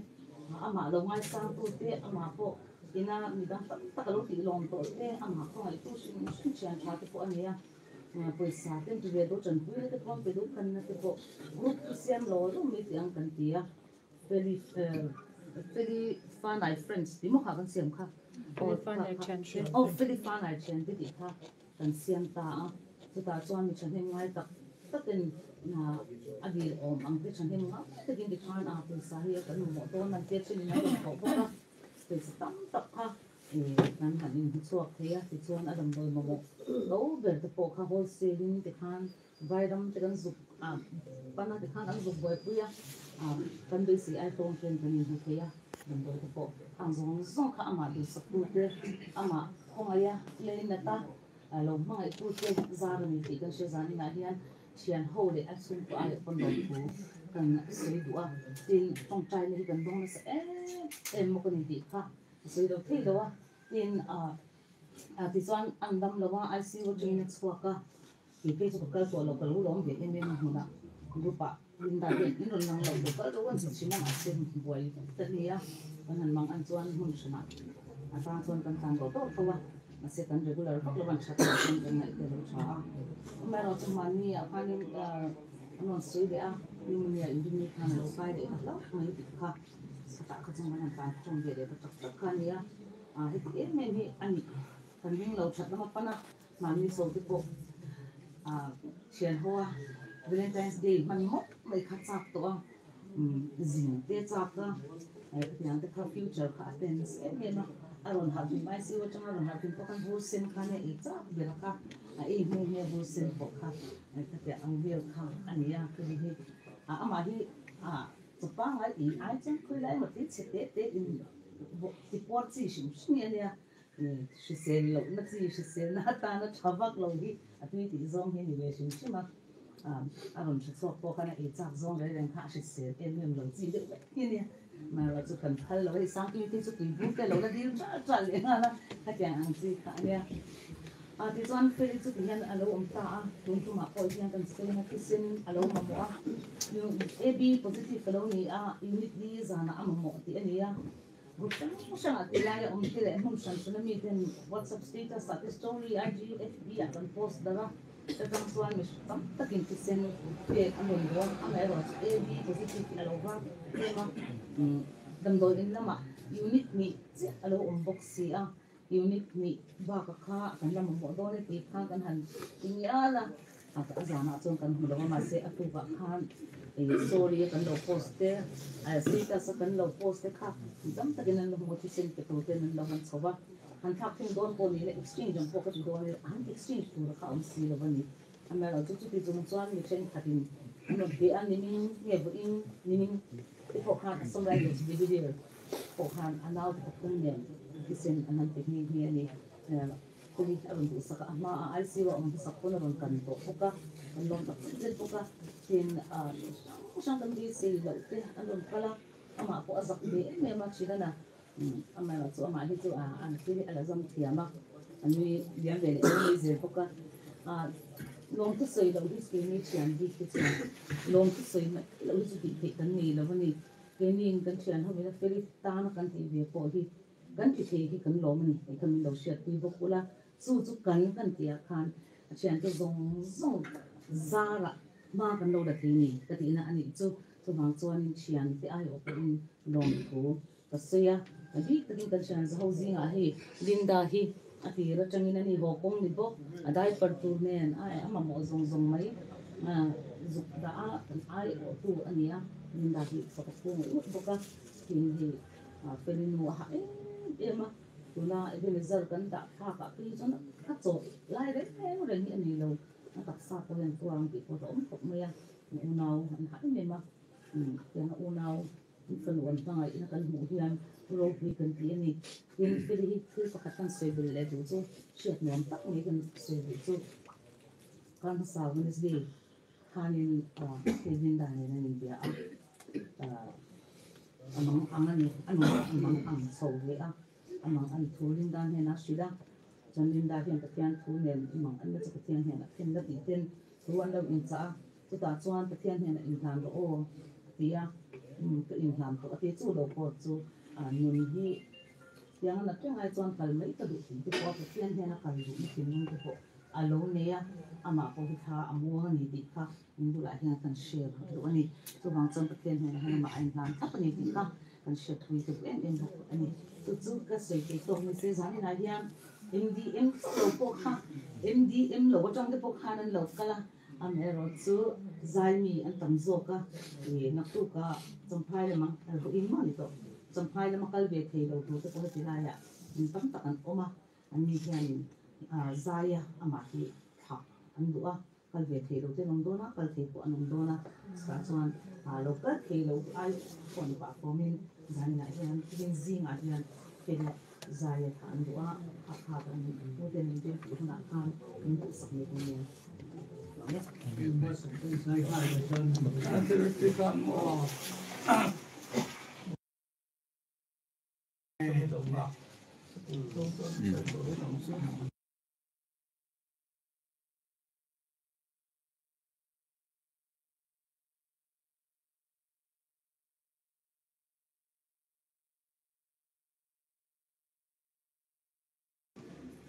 amah lo ngaisang tu te, amah pawh ina midang tam tak a lo tih lawm tawh te, amah khawngaih tu hrim hrim thian tha te pawh a nei a, pawisa ten ti ve duh tanpui na te pawh an pe duh khan na te pawh group chu siam lo lo mai tih ang kan ti a. Feli Feli Fanai Friends tih maw kha kan siam kha. Feli Fanai Thiante. Aw Feli Fanai Thiante tih kha kan siam ta a. Chutah chuan mi thahnem ngai tak takin a dil awm ang te thahnem ngai takin tikhan a pawisa hi kan mamawh dawn an tia chin in a rawn thawh bawk a. Pawisa tam tak kha kan han inhmuchhuak thei a. Tichuan a damdawi mamawh lo ber te pawh kha wholesale in tikhan Vairam te kan zuk a, pana te khan an zuk buaipui a, kan beisei ai tawng ten kan inhmu thei a, damdawi te pawh ang zawng zawng kha amah duhsaktu te, amah khawngaih a, leinat a, lo hmangaihtu te zar a ni tih kan hria zan inah hian thian ho leh a chhungkaw aiah pawn lo thu kan sawi duh a, tin tawngtaina hi kan dawng nasa em em bawk a ni tih kha ka sawi lo thei lo a, tin tichuan an dam lo a, ICU atangin a chhuak a. Kei phei chu ka kal tawh lo, ka lo lawm ve em em a hmunah group ah Linda hian in rawn lang lo ka kal deuh a ni thin a mahse buai ta nia kan han mang an chuan hmun hranah a tang chuan kan tlan dawh dawh tho a mahse kan regular vak lo an that loh chuan kan ngaih te a lo tha a amaherawhchu mahni ah khanin an rawn. sawi leh a, pneumonia inrinni khan a lo kai leh ta hlauh mai tih kha chutah kha chuan kan han tlan khawm ve leh ta tak tak kha a ni a, heti em em hi a nih kan ring lo that lama pan a, mahni chho te pawh thian ho a Valentine's Day hman mawp mai kha chak tawh a, zin te chak a, hetiang te kha future kha a tense em em a, a rawn harh hlim ICU atanga a rawn harh hlim pawh khan bur sen khan a ei chak ber a kha, a ei hnu nge bur sen pawh kha hetiang ang vel kha a ni a, hemi hi amah hi chaw pangngai ei ai chuan khawi lai emaw thil chhe te te in ti puar chi hrim hrim hi a nia. Hrisel lohna chi hriselna atana tha vak lo hi a tui tih zawng hi a ni ve hrim hrim a, a rawn hre chhuak pawh khan a ei chak zawng reng reng kha a hrisel em em lo chi deuh vek hi a nia. Mahrawh chu kan phal lo a, hei Sangtui te chu tui bur te lo la dil ṭalh ṭalh leh nghal a, khatiang ang chi kha a nia. Tichuan Feli chu tihian a lo awm ta a, tun tumah pawh hian kan sena thisen a lo mamawh a, AB positive a lo ni a, unit li zanah a mamawh tih a ni a. Group hrang hrangah tih laia awm te leh hmun hran hrana miten WhatsApp status ah te story, IG, FB ah kan post darh a, chutang chuan mi tam takin thisen pek an rawn dawn. Amaherawh chu AB positive hi a lo var em a, damdawi in lamah unit hnih chiah a lo awm bawk si a, unit hnih bakah kha kan la mamawh dawn e tih kha kan han ti ngial a. A zanah chuan kan hmu lo a, mahse a tukah khan story a kan lo post te, status a kan lo post te kha tam takin an lo hmu a, thisen pe tur ten an lo han chho va, han thlak thung dawn pawh ni le, exchange ang pawh ka ti dawn e, han exchange tur kha a awm si lo a ni. Amaherawhchu chuti chung chuan mi thenkhatin an rawn ti a, nimin nge vawiin nimin te pawh khan a sawmraileh brigadier pawh khan a naute pathum nen thisen an han pe nghe nghe a ni. Kawng a rawn duhsak a, a hma a ICU a awm hmasak pawn a rawn kan tawh bawk a, kan lawm tak zet zet bawk a, tin mi hrang hrang kan beisei loh te an rawn kal a, amah pawh a zak ve em em a, Thian a amaherawh chu amah hi chu an thil hi a la zam thiam a, a nui liam ve leh em mai zel bawk a, lawm thusawi loh hi keini thian bik te chuan lawm thusawi mai loh hi chu tih theih kan nei lo a ni, keiniin kan thian ho ina Feli tana kan tih ve pawh hi Kan ti thei hi kan lawm a ni tih kha min lo hriatpui bawk ula, chu chu kan kan tihah khan a thiante zawng zawng zarah hma kan lo la thei ni ka tihna a nih chu. Chuvang chuanin thiante aiawh pawhin lawmthu ka sawi a, a bik takin kan thian zaho zingah hei Linda hi a tir atangin a ni haw kawng ni bawk, a diaper tur nen a mamawh zawng zawng mai zuk dah a kan aiawhtu a ni a, Linda hi fak a phu ngawih ngawih bawk a, tin hei. Felinu a hah em em a, tuna Ebenezer kan dah thlakah phei chuan a chawh lai reng reng hi a ni lo, a taksa pawh hian tuar ang tih pawh a awm khawp mai a, unau an hah em em a, tianga unau an fanu an hmangaihna kan hmuh hian ropui kan ti a ni. Tin, Feli hi thil pakhat kan sawi belh leh duh chu hriat nuam tak mai kan sawi duh chu kar hmasa Wednesday khanin Kevinda nen an inbia a. A mang ang a ni, a nung a mang ang chho ve a, a mang an thu Linda hnenah a hrilh a, chuan Linda hian Pathian thu nen i mang an la chu Pathian hnenah thlen la tih ten thu an lo inchah a, chutah chuan Pathian hnenah inhlan rawh aw a ti a, umm ka inhlan tawh a ti, chu lo pawh chu nun hi tiang a nat reng ai chuan kal mai ka duh tih te pawh a Pathian hnena kal duhna thinlung te pawh a lo nei a, amah pawh hi thla a muang a ni tih kha. In bulah hian kan share duh a ni. Chuvang chuan Pathian hnenah hian amah a inhlan thlap a ni tih kha kan hriat thui duh em em bawk a ni. Chu chu ka sawi thei tawk ni se zaninah hian MDM lo pawh kha MDM lo atang te pawh khan an lo kal a, amaherawh chu zaimi an tam zawk a, ih naktuka Champhai lama ruih maw ni tawh Champhai lama kal ve thei lo tur te pawh heti laiah in tam tak an awm a, anni hianin zaia amah hi thlah an duh a. Kal ve thei lo te an awm dawn a, kal thei pawh an awm dawn a, chutah chuan lo kal thei lo ai pawh ni pah fawmin zaninah hian tin zingah hian fela zai a thah an duh a, a phak an pu ten an tel tih hunah khan min duhsak mai dawn nia.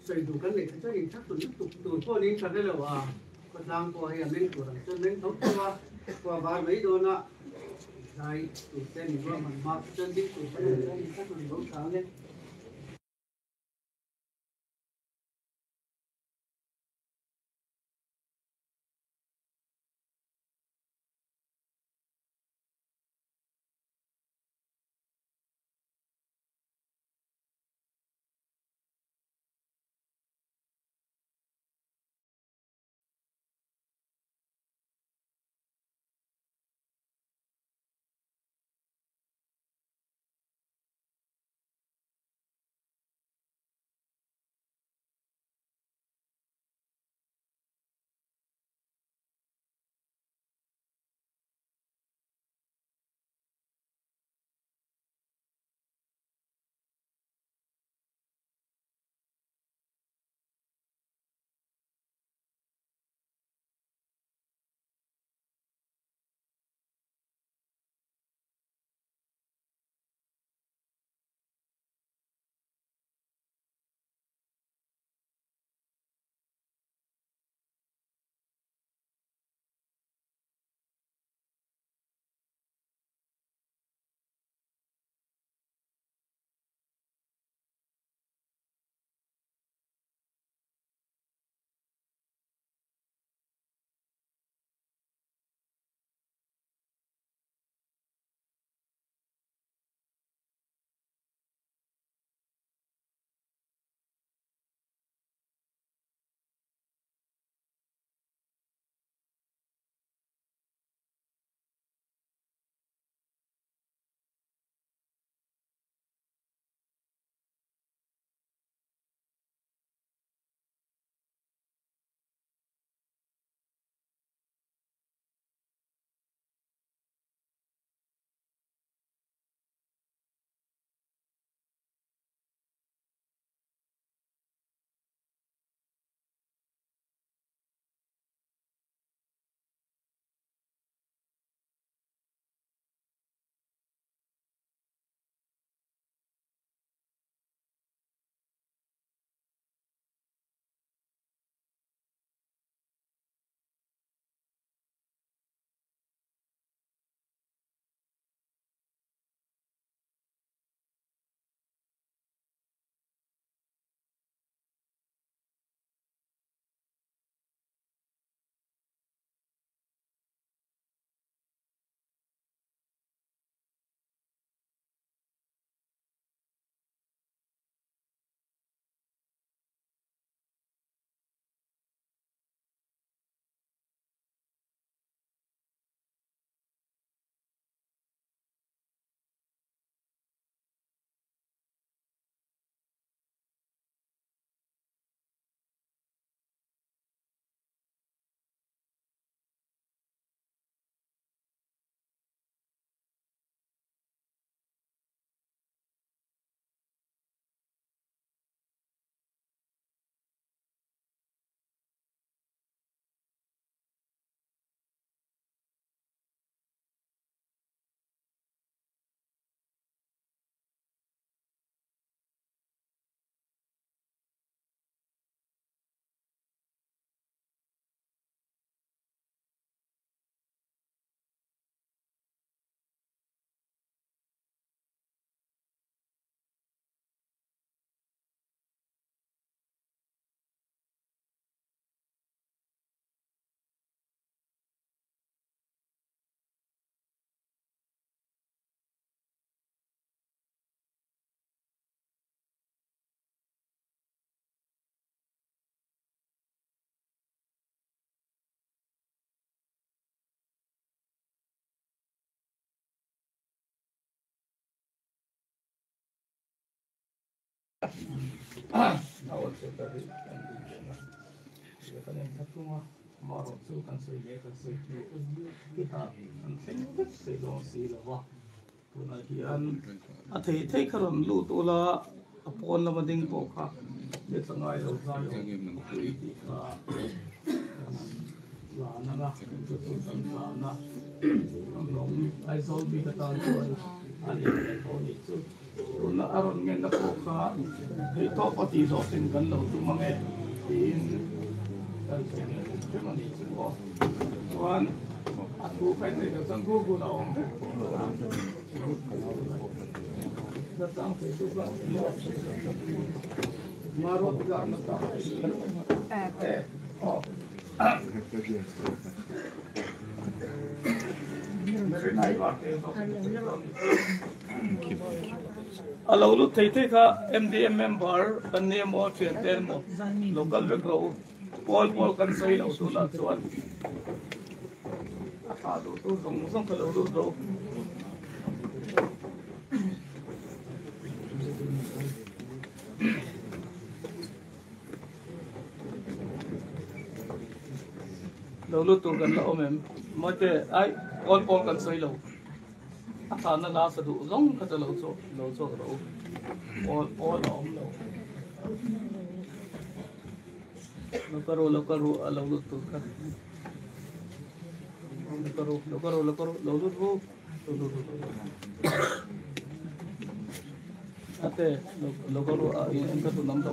Sawi duh kan neih kha chuan in thak tun lutuk tur pawh niin ka hre lo a, khawtlang pawh hei a meng tur ang chuan meng tho tho a. Khua var mai dawn a, zai tur te ni ruahman mak chuan ding tur pawn an awm tlat a ni lo chang e. A thei thei kha rawn lut ula a pawn lama ding pawh kha let la ngai lo zai awm pui tih kha tlan anga chu chu kan tlan a lawng Aizawl bik atan chuan a ni leh tawh a nih chu tuna a rawn ngenna pawh kha theih tawp a tih zawh ten kan lo tum ange tiin kan sawi leh hrim hrim a nih chu aw chuan. A thu kha in neih loh chuan Google a awm vek. Na tlang thei chu ka Maruat ka na tlang thei. Aw. A lo lut thei thei kha MDM member kan ni emaw thian te emaw lo kal vek rawh u. Pawl pawl kan sawi lo tunah chuan a tha duh tu zawng zawng kha lo lut rawh u. Lo lut tur kan la awm em? Mawite, ai, pawl pawl kan sawi lo. A thahna la sa duh zawng kha chu lo chhuak lo chhuak rawh u. Pawl pawl a awm lo. Lo ka ru, lo ka ru, a lo lut tur kha. Lo ka ru, lo ka ru, lo ka ru, lo lut ru. Lo lut ru, lo lut ru. Ate, lo lo ka ru, a in ka tu nam lo.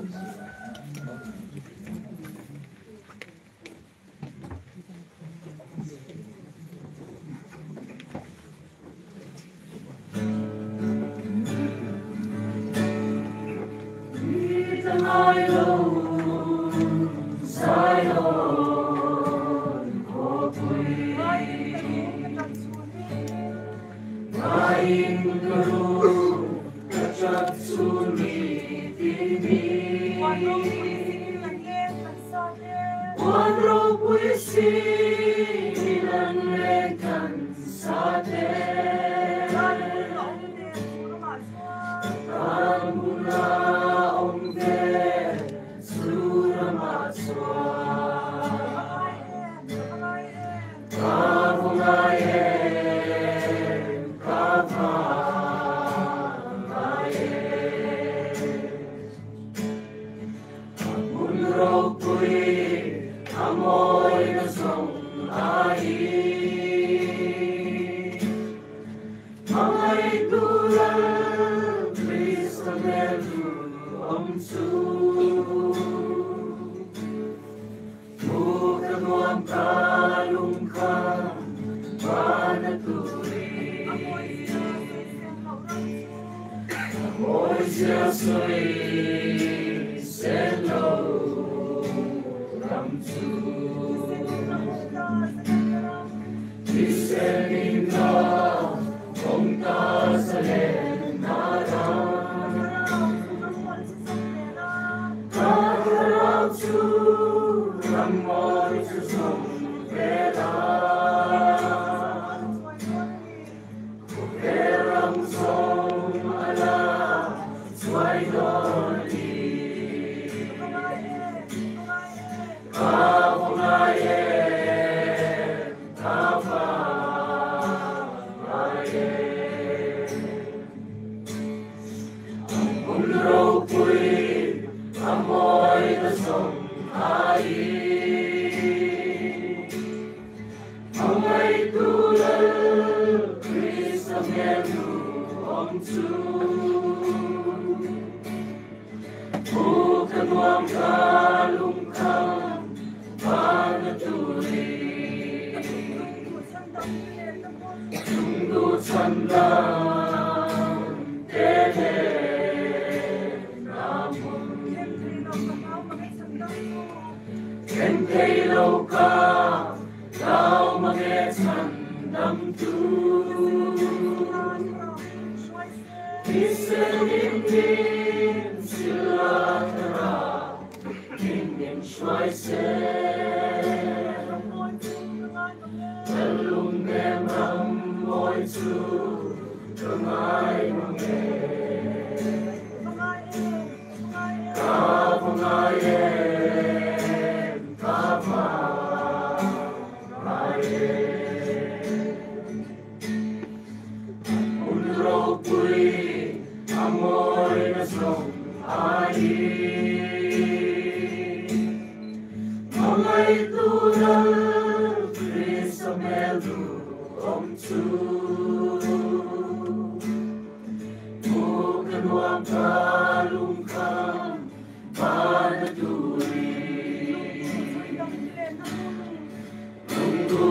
Lungdu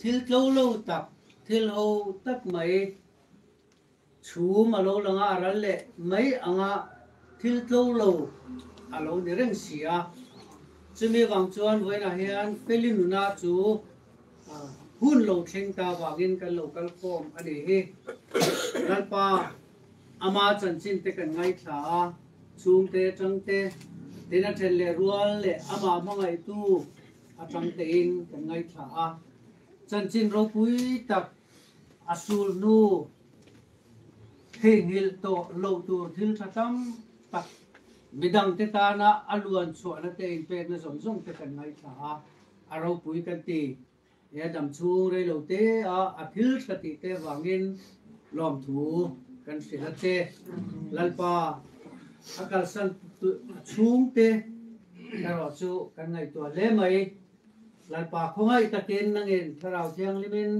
Thil tlo lo tak, thil ho tak mai chhum a lo lang a, a ral leh mai anga thil tlo lo a lo ni reng si a. Chumi vang chuan vawiinah hian Feli nuna chu hun lo thleng ta vangin kan lo kal khawm a ni hi. Lalpa ama chanchin te kan ngaithla a, chhungte atangte tin a then leh rual leh amah hmangaihtu atang tein kan ngaithla a. Chanchin ropui tak a sul hnu theihnghilh tawh loh tur thil tha tam tak midangte tana a luan chhuahna te inpekna zawng zawng te kan ngaithla a, a ropui kan ti. He dam chhung reilo te a a thil tha tih te vangin lawmthu kan hrilh a che. Lalpa a kalsan chhungte erawh chu kan ngaihtuah hle mai. Lalpa khawngaih takin nangin Thlarau Thianghlimin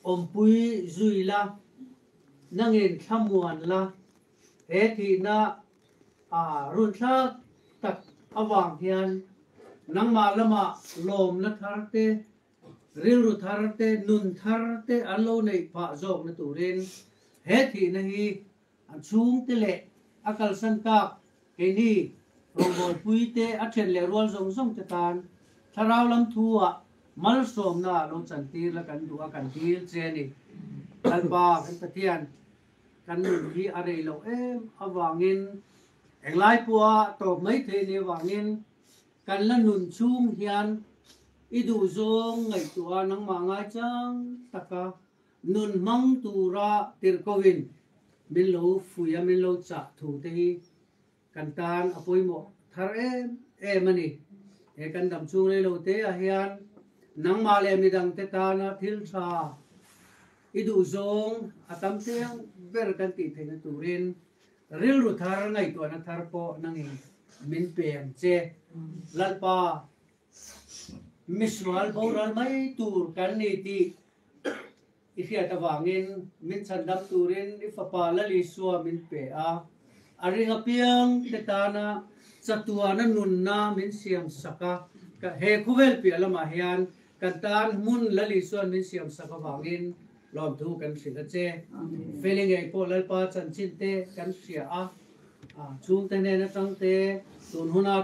awmpui zui la, nangin thlamuan la, he thihna a runthlak tak avang hian nangmah lamah lawmna thar te, rilru thar te, nun thar te an lo neih phah zawkna turin he thihna hi An chhungte leh a kalsan tak keini rawngbawlpuite a then leh rual zawng zawng te tan thlarau lam thu-ah malsawmna lo chantir la kan duh a, kan dil che a ni. Lalpa kan Pathian kan nun hi a rei loh em avangin englai pawha tawp mai thei ni avangin kan la nun chhung hian i duhzawng ngaihtuah a nangmah ngaichang taka Nun hmang tura tirhkohin min lo fuih a, min lo chah thu te hi kan tan a pawimawh thar em em a ni. He kan dam chhung rei lo te ah hian nangmah leh midangte tana thil tha i duh zawng a tam chiang ber kan tih theihna turin rilru thar ngaihtuahna thar pawh nangin min pe ang che. Lalpa misual boral mai tur kan ni tih I hriat avangin min chhandam turin i Fapa Lal Isua min pe a, a ring apiang te tana chatuana nunna min siam sak a, he khawvel piah lamah hian kan tan hmun Lal Isua'n min siam sak avangin lawmthu kan hrilh a che. Feli ngei pawh Lalpa chanchin te kan hria a, chhungte hnen atang te, tun huna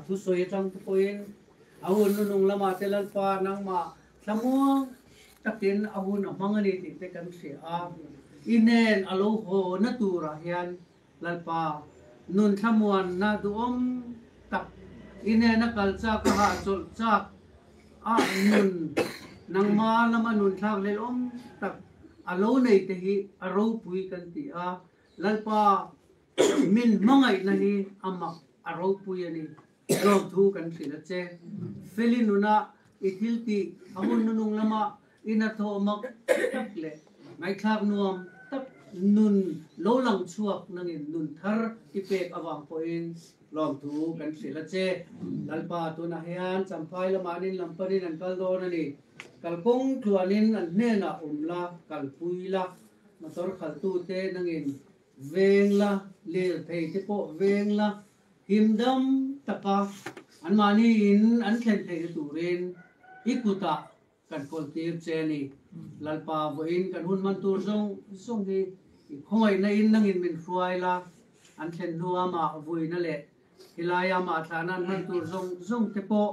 thusawi atang te pawhin a hun nunung lamah te Lalpa nangmah Thlamuang takin a hun a hmang a ni tih te kan hria a, i hnen a lo haw na turah hian Lalpa nun thlamuanna duhawm tak, i hnena kal chak a hahchawlh chak a nun nangma lama nun thlak hlelawm tak a lo nei te hi a ropui kan ti a, Lalpa min hmangaihna hi a mak a ropui a ni. Lawmthu kan hrilh a che. Feli nuna i thil tih a hun nunung lama i hnathawh mak tak leh ngaihthlak nuam tak nun lo lang chhuak nangin nun thar i pek avang pawhin lawmthu kan hrilh a che. Lalpa tunah hian Champhai lamanin lampanin an kal dawn a ni. Kalkawng tluanin an hnenah awm la, kalpui la, motor khalhtute nangin veng la, lirthei te pawh veng la, Himdam taka anmahni in an thlen theihna turin i kutah kan kawltir che a ni. Lalpa vawiin kan hun hman tur zawng zawng hi i khawngaihna in nangin min hruai la, an thlen hnua mah vuina leh tilaia mah thlahna an hman tur zawng zawng te pawh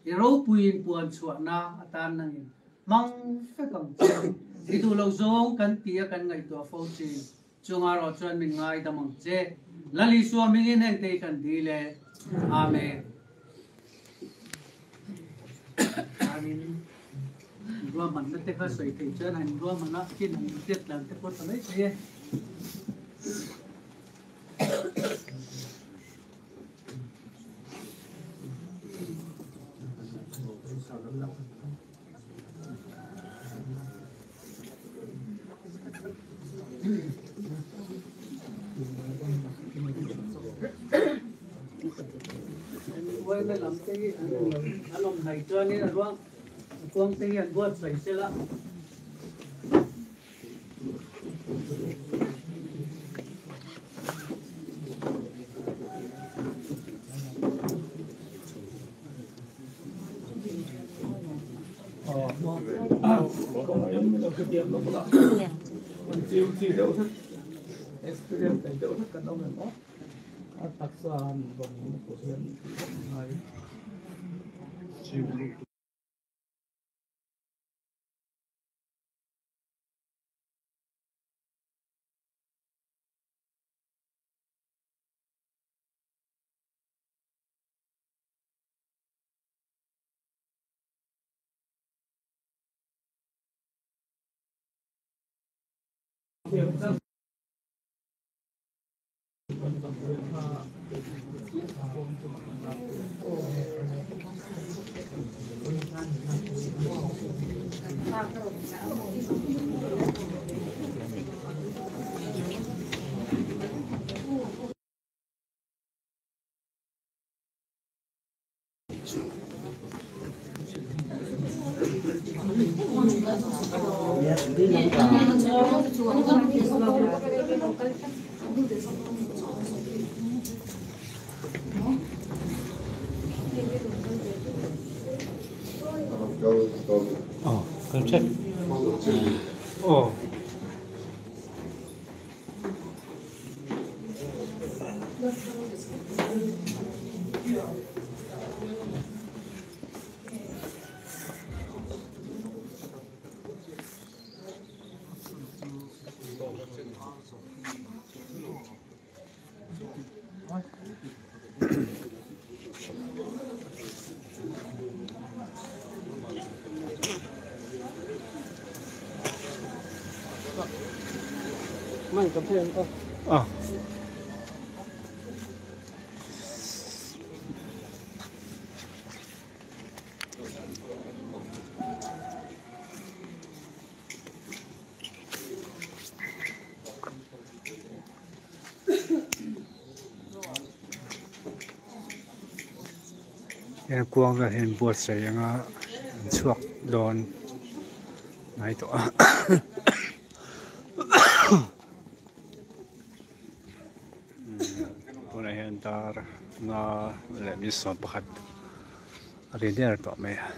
i ropuiin puan chhuahna atan nangin hmang vek ang che. I duh lo zawng kan ti a kan ngaihtuah fo thin. Chunga rawh chuan min ngaidam ang che. Lal Isua hmingin heng te hi kan dil e. Amen. Anin ruahmanna te kha sawi theih chuan han ruahman a chin han inhriat tlan te pawh ta mai thei e. Uaina lam te hi an awm hnaih chuanin a ruang a kuang te hi an buatsaih sel a. He kuang vel hian buatsaih anga an chhuak dawn hnai tawh a tunah hian dar nga leh mi 11 a ri der tawh mai a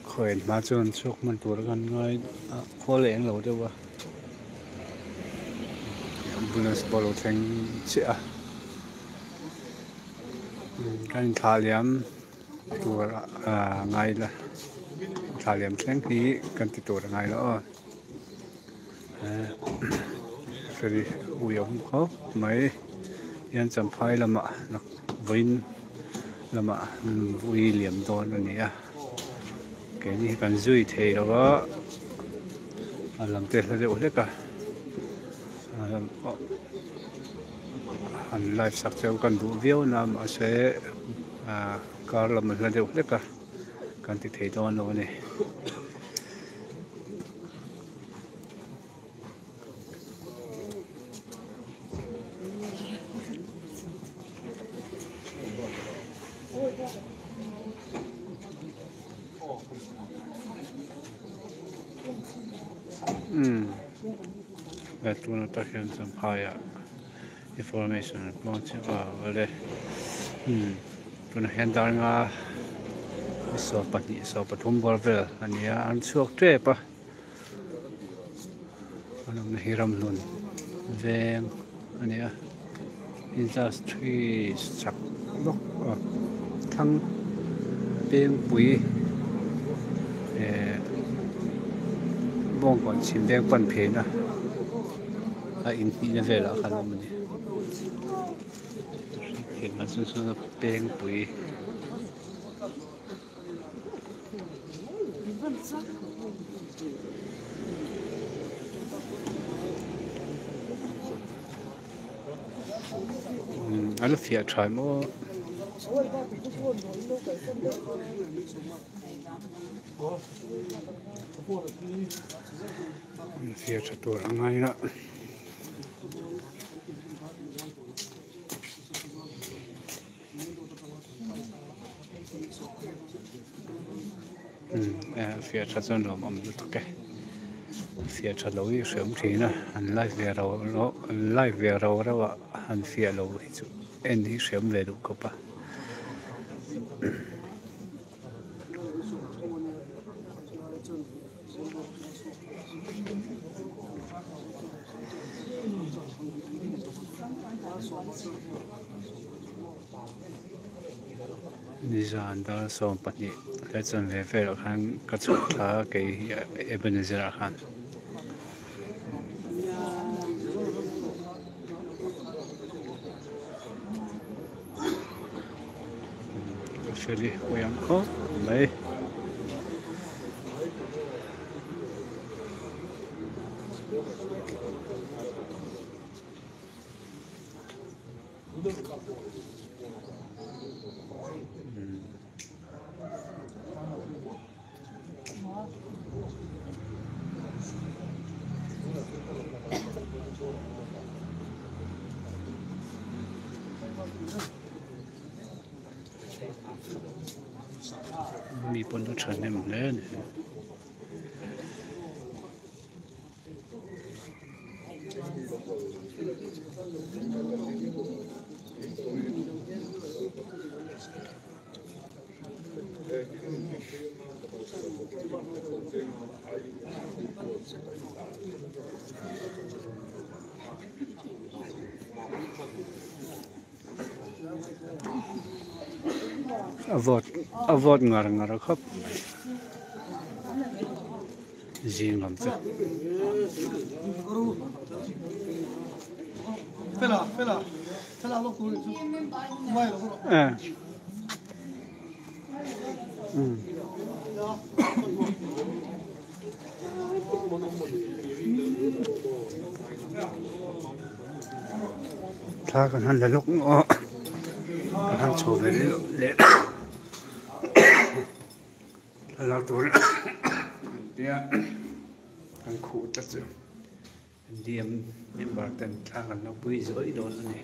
khawiah hma chuan chhuak hman tur a kan ngai a khawl leh englo deuh a ambulance pawh a lo thleng chiah a kan inthlah liam tur ah ngai ila thlah liam thleng hi kan ti tur a ngai lo aw feri ui a awm khawp mai hian champhai lamah vawiin lamah ui liam dawn a ni a keini hi kan zui thei lo va a lam te hla deuh hlek a an live sak cheu kan duh viau na mahse ah kar lam a hla deuh hlek a kan ti thei dawn lo a ni. Umm he tuna tak hian champhaiah information an hmang chiah a awle umm tunah hian dar nga 12 13 bawr vel a ni a an chhuak tep a. A awmna hi ramhlun veng a ni a industry chak lawk a thlang pengpui eh bawngkawn chhim veng pan phena a inhnihna velah khan a awm a ni chu chu pengpui. A la fiah tha maw fiah tha tur a ngai a. Fiah tha chuan lawm awm lutuk e fiah tha lo hi hreawm thin a an live ve ro ro an live ve ro ro a han fiah lo hi chu en hi hreawm ve duh khawp a. Nizan dar sawm pahnih leh chanve velah khan ka chhuah thla a kei hi Ebenezer ah khan. Feli hawi ang khawp mai. Mi pawn a thahnem hle a ni. A vawt a vawt ngar ngar khawp mai zing lam chu. Thla kan han la lawk a kan han chho ve leh thlalak tur tia kan khuh ta chu D_M member ten thla kan lo pui zawih dawn a ni.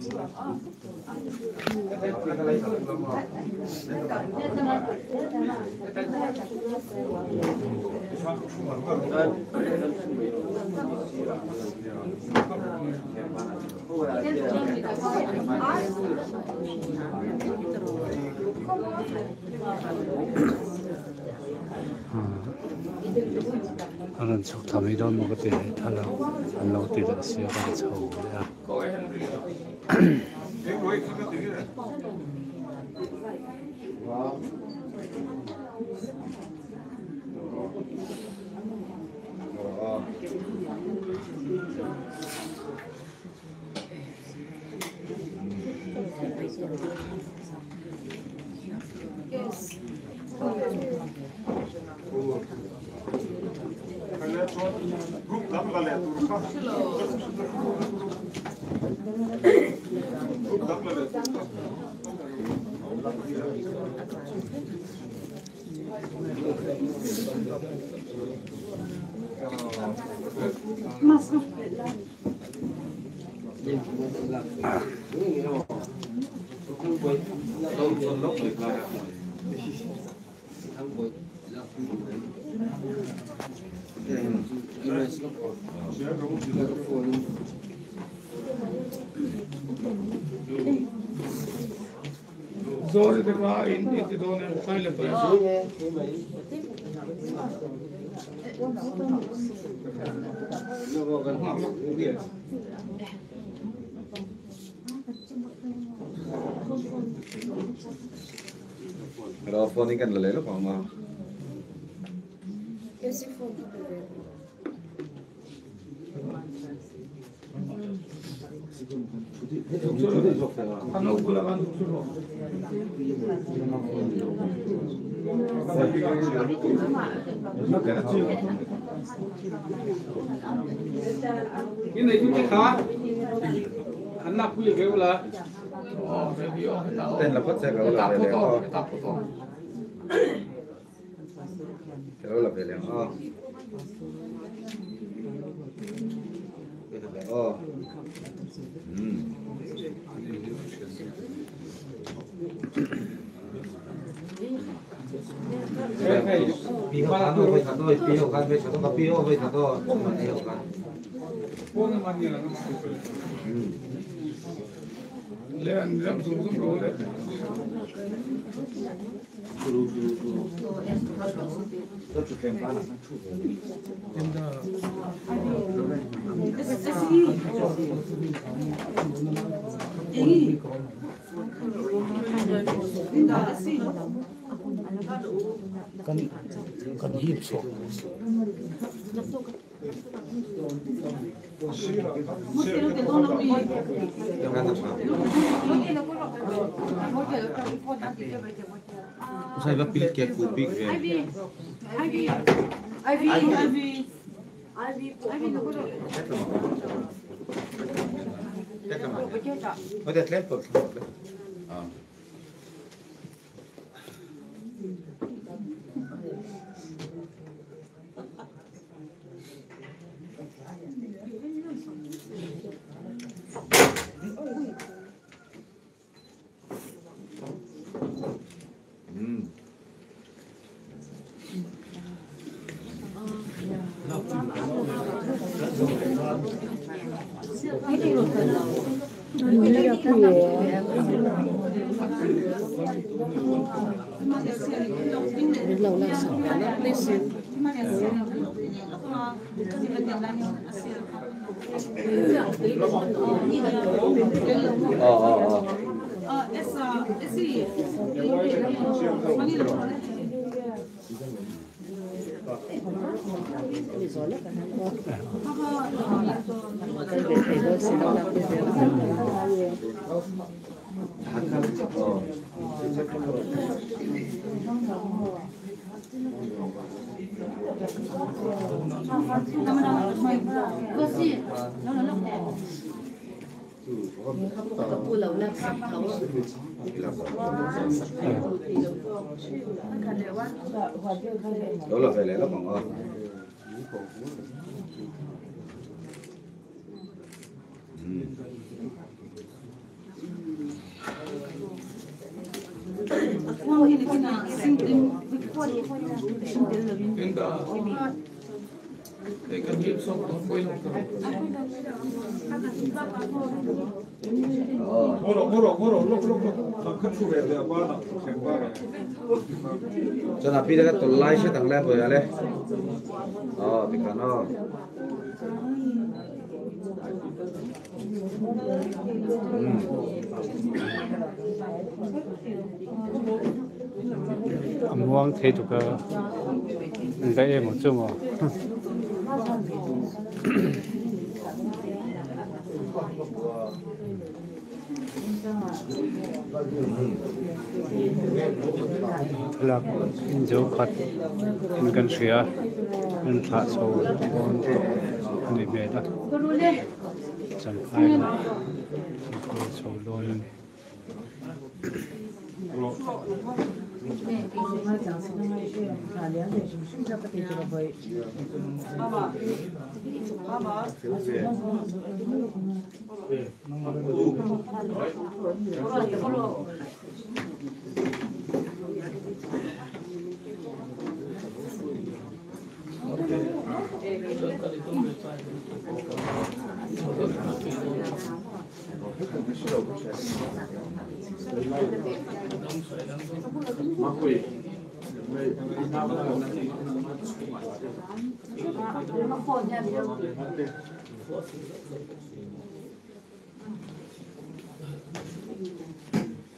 A rawn chhuk thla mai dawn maw ka ti leh thal a an lo ti leh sia a rawn chho leh a. Cho na pi cái tuần lai sẽ thằng lên rồi ale. Ờ thì cả nó. Muang thế tụ cái cái em một chút mà. Thlalak inzo khat in kan hria an thlah chho dawn tawh a ni hmel a champhai lamah an kawl chho dawn a ni.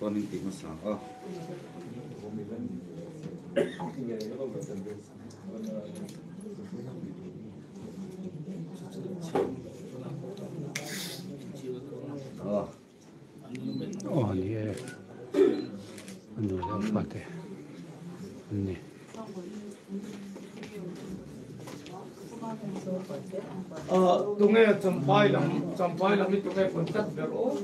Con nên tìm sao à? Aw ni e a nu leh a fate an ni. Tunge champhai lam champhai lam hi tunge contact ber aw.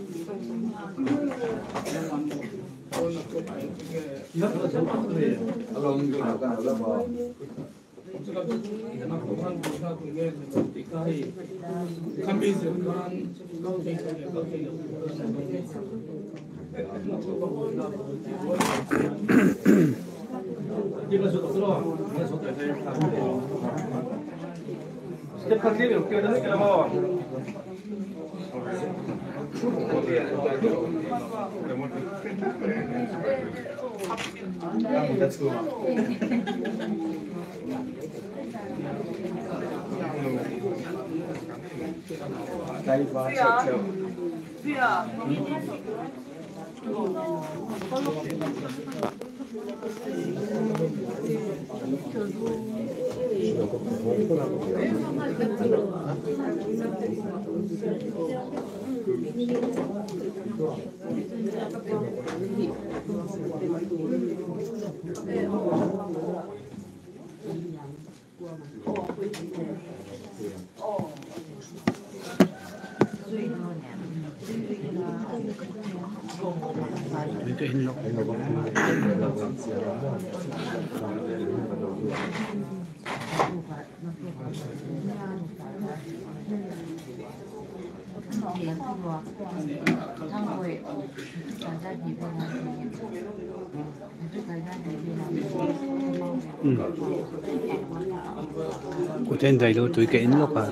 Kuten dai lo tui ka in lawk a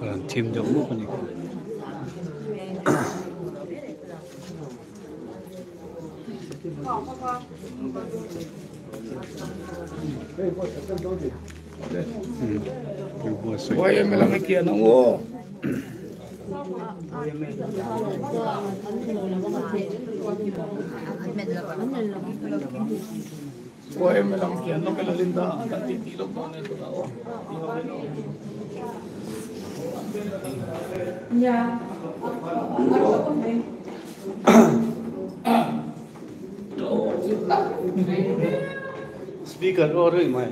a rawn thim deuh mup a ni. Speaker aw rih mai.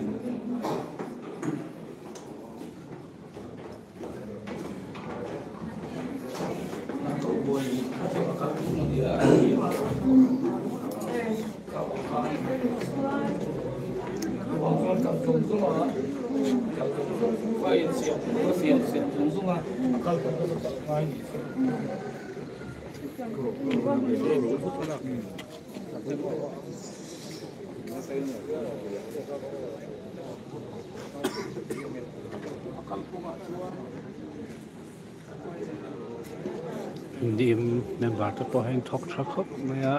Dim member te pawh hian thawk tha khawp mai a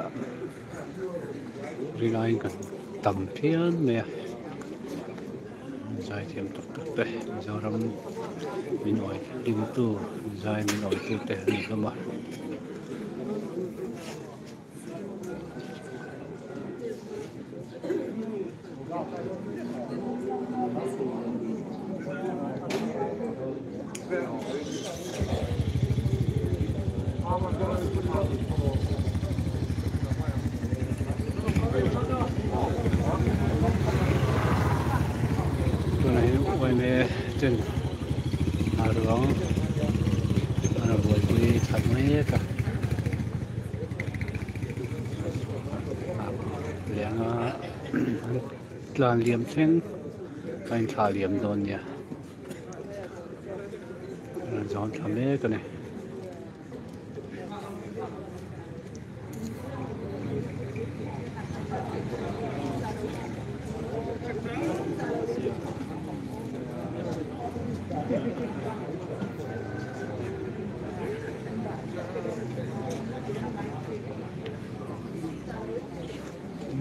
rinaiin kan tam phian mai a zaithiam tak tak te Mizoram min awih hlimtu zai min awihtu te an ni hlawm a. Tunah hian uaime ten a ruang a rawn buaipui that mek a. Leng a tlan liam thleng a inthlah liam dawn nia a zawn thla mek a ni.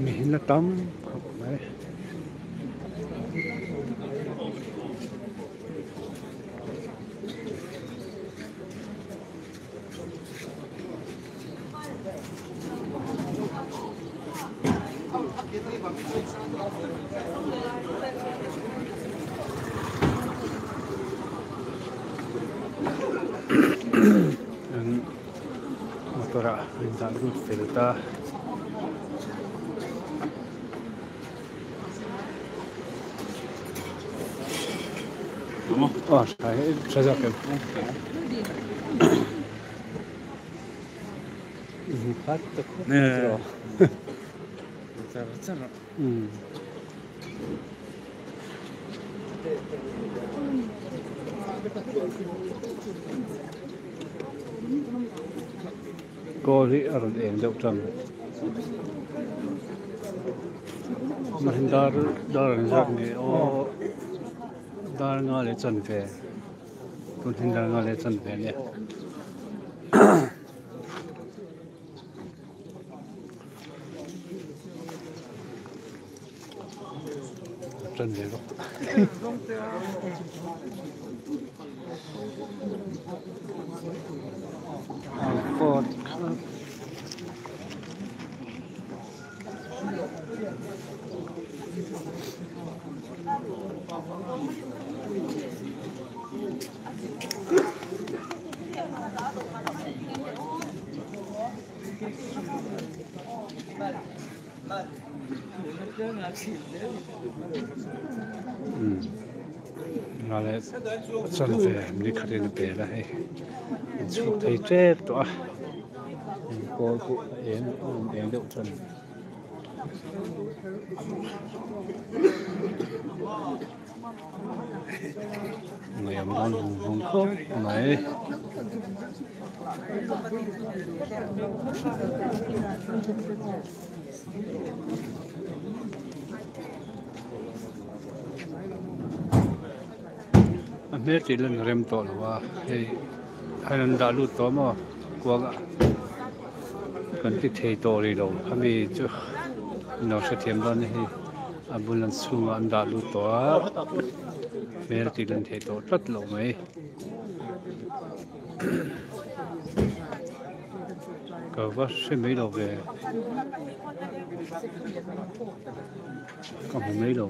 Mihin a tam khawp mai. An motor ah an dah lut fel ta. Aw tha tha zawk em. Khat ta khawp mai chu. Char char. Kawl hi a rawn eng deuh tan. Mahin dar dar an zat nge aw dar nga leh chan ve tun hin dar nga leh chan ve ania. Chan ve bawk. Kawt Nga leh chan ve ni khatin a pel a hei an chhuk thei tep tawh a kawl pawh a eng a rawn eng deuh tan. Ngaihawm dawn vung vung khawp mai. A hmel tih lan a rem tawh lo a hei a rawn dah lut tawh maw kuang ah kan ti thei tawh rih lo ami chu an lo hrethiam dawn a ni hei a bul an chhungah an dah lut tawh a hmel tih lan theih tawh tlat loh mai. Ka va hre mai lo ve ka hmu mai lo.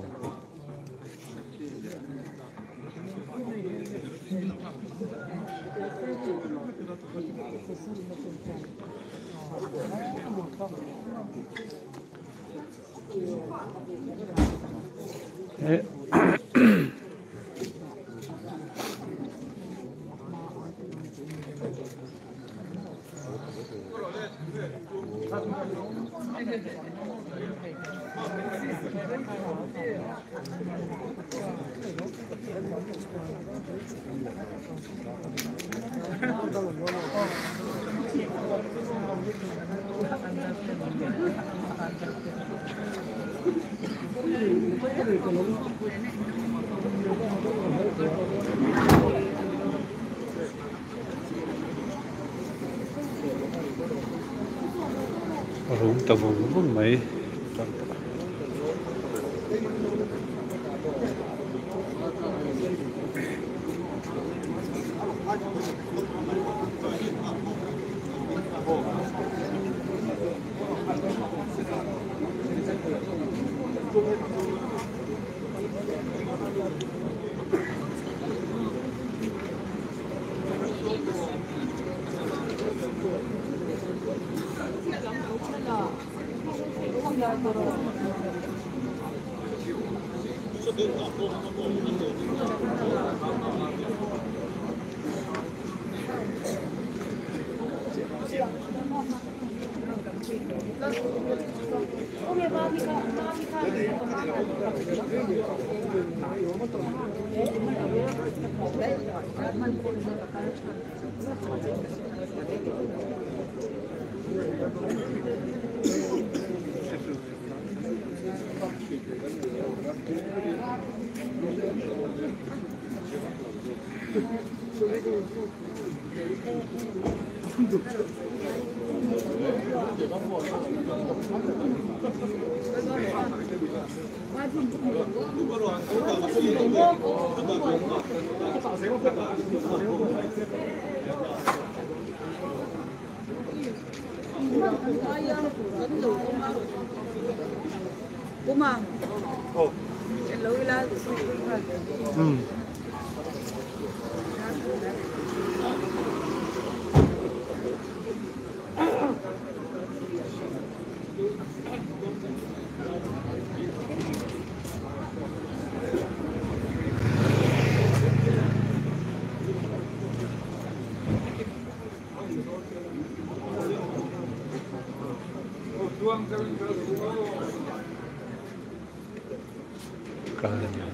Rum ta vung vung mai.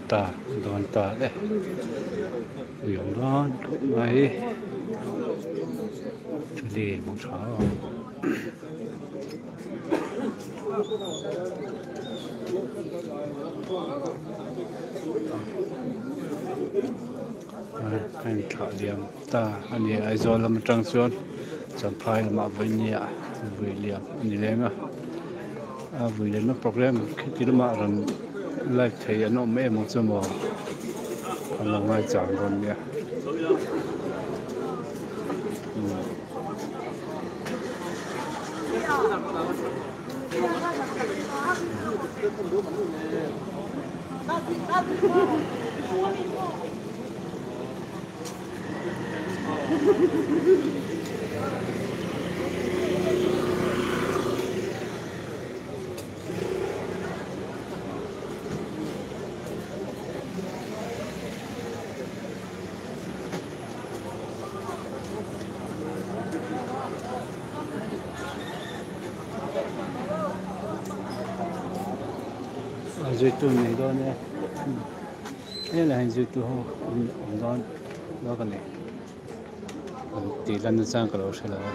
Ta dawn ta le uiawm dawn khawp mai thuli hmu tha a inthlah liam ta a ni Aizawl lam atang chuan Champhai lamah vawinia vui liam a ni leng a a vui liamna programme khiti lamah rawn live thei an awm em ang chu maw an lo ngaichang dawn nia. Zui tu nei dawn e helai hian zui tu ho an awm dawn lawk a ni an tih lan na chang ka lo hre lo a.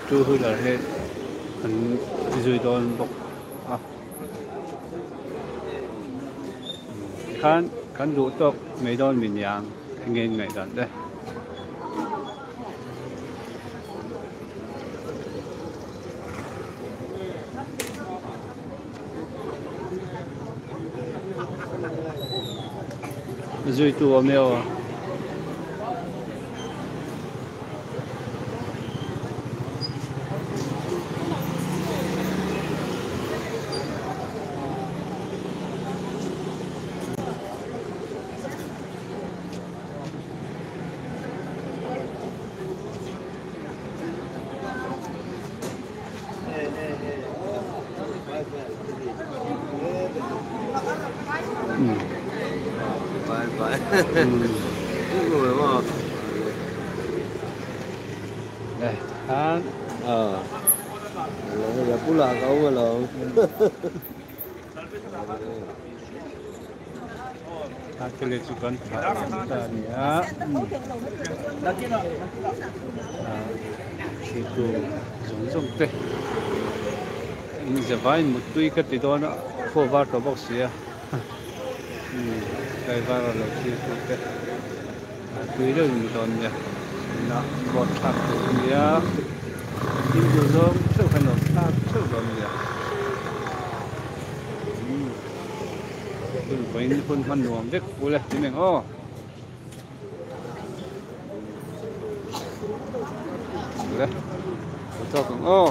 Two wheeler hi an zui dawn bawk a tikhan kan duh tawk mai dawn mi niang enge in ngaihdan te. Zui tu awm e aw. Đây, hát. Là cú là cậu mà lộn. A te leh chu kan thlah ta a ni a thlitu zawng zawng te in zavaiin muttui ka ti dawn a khaw var tawh bawk si a driver a lo thlir tu te a tui deuh in mu dawn nia tunah boat thlak tur a nia thil duh zawng theuh kha nuam thlak theuh dawn nia. Hun vawiin hun hman nuam vek ule ti meng aw. Le, tawk ang aw.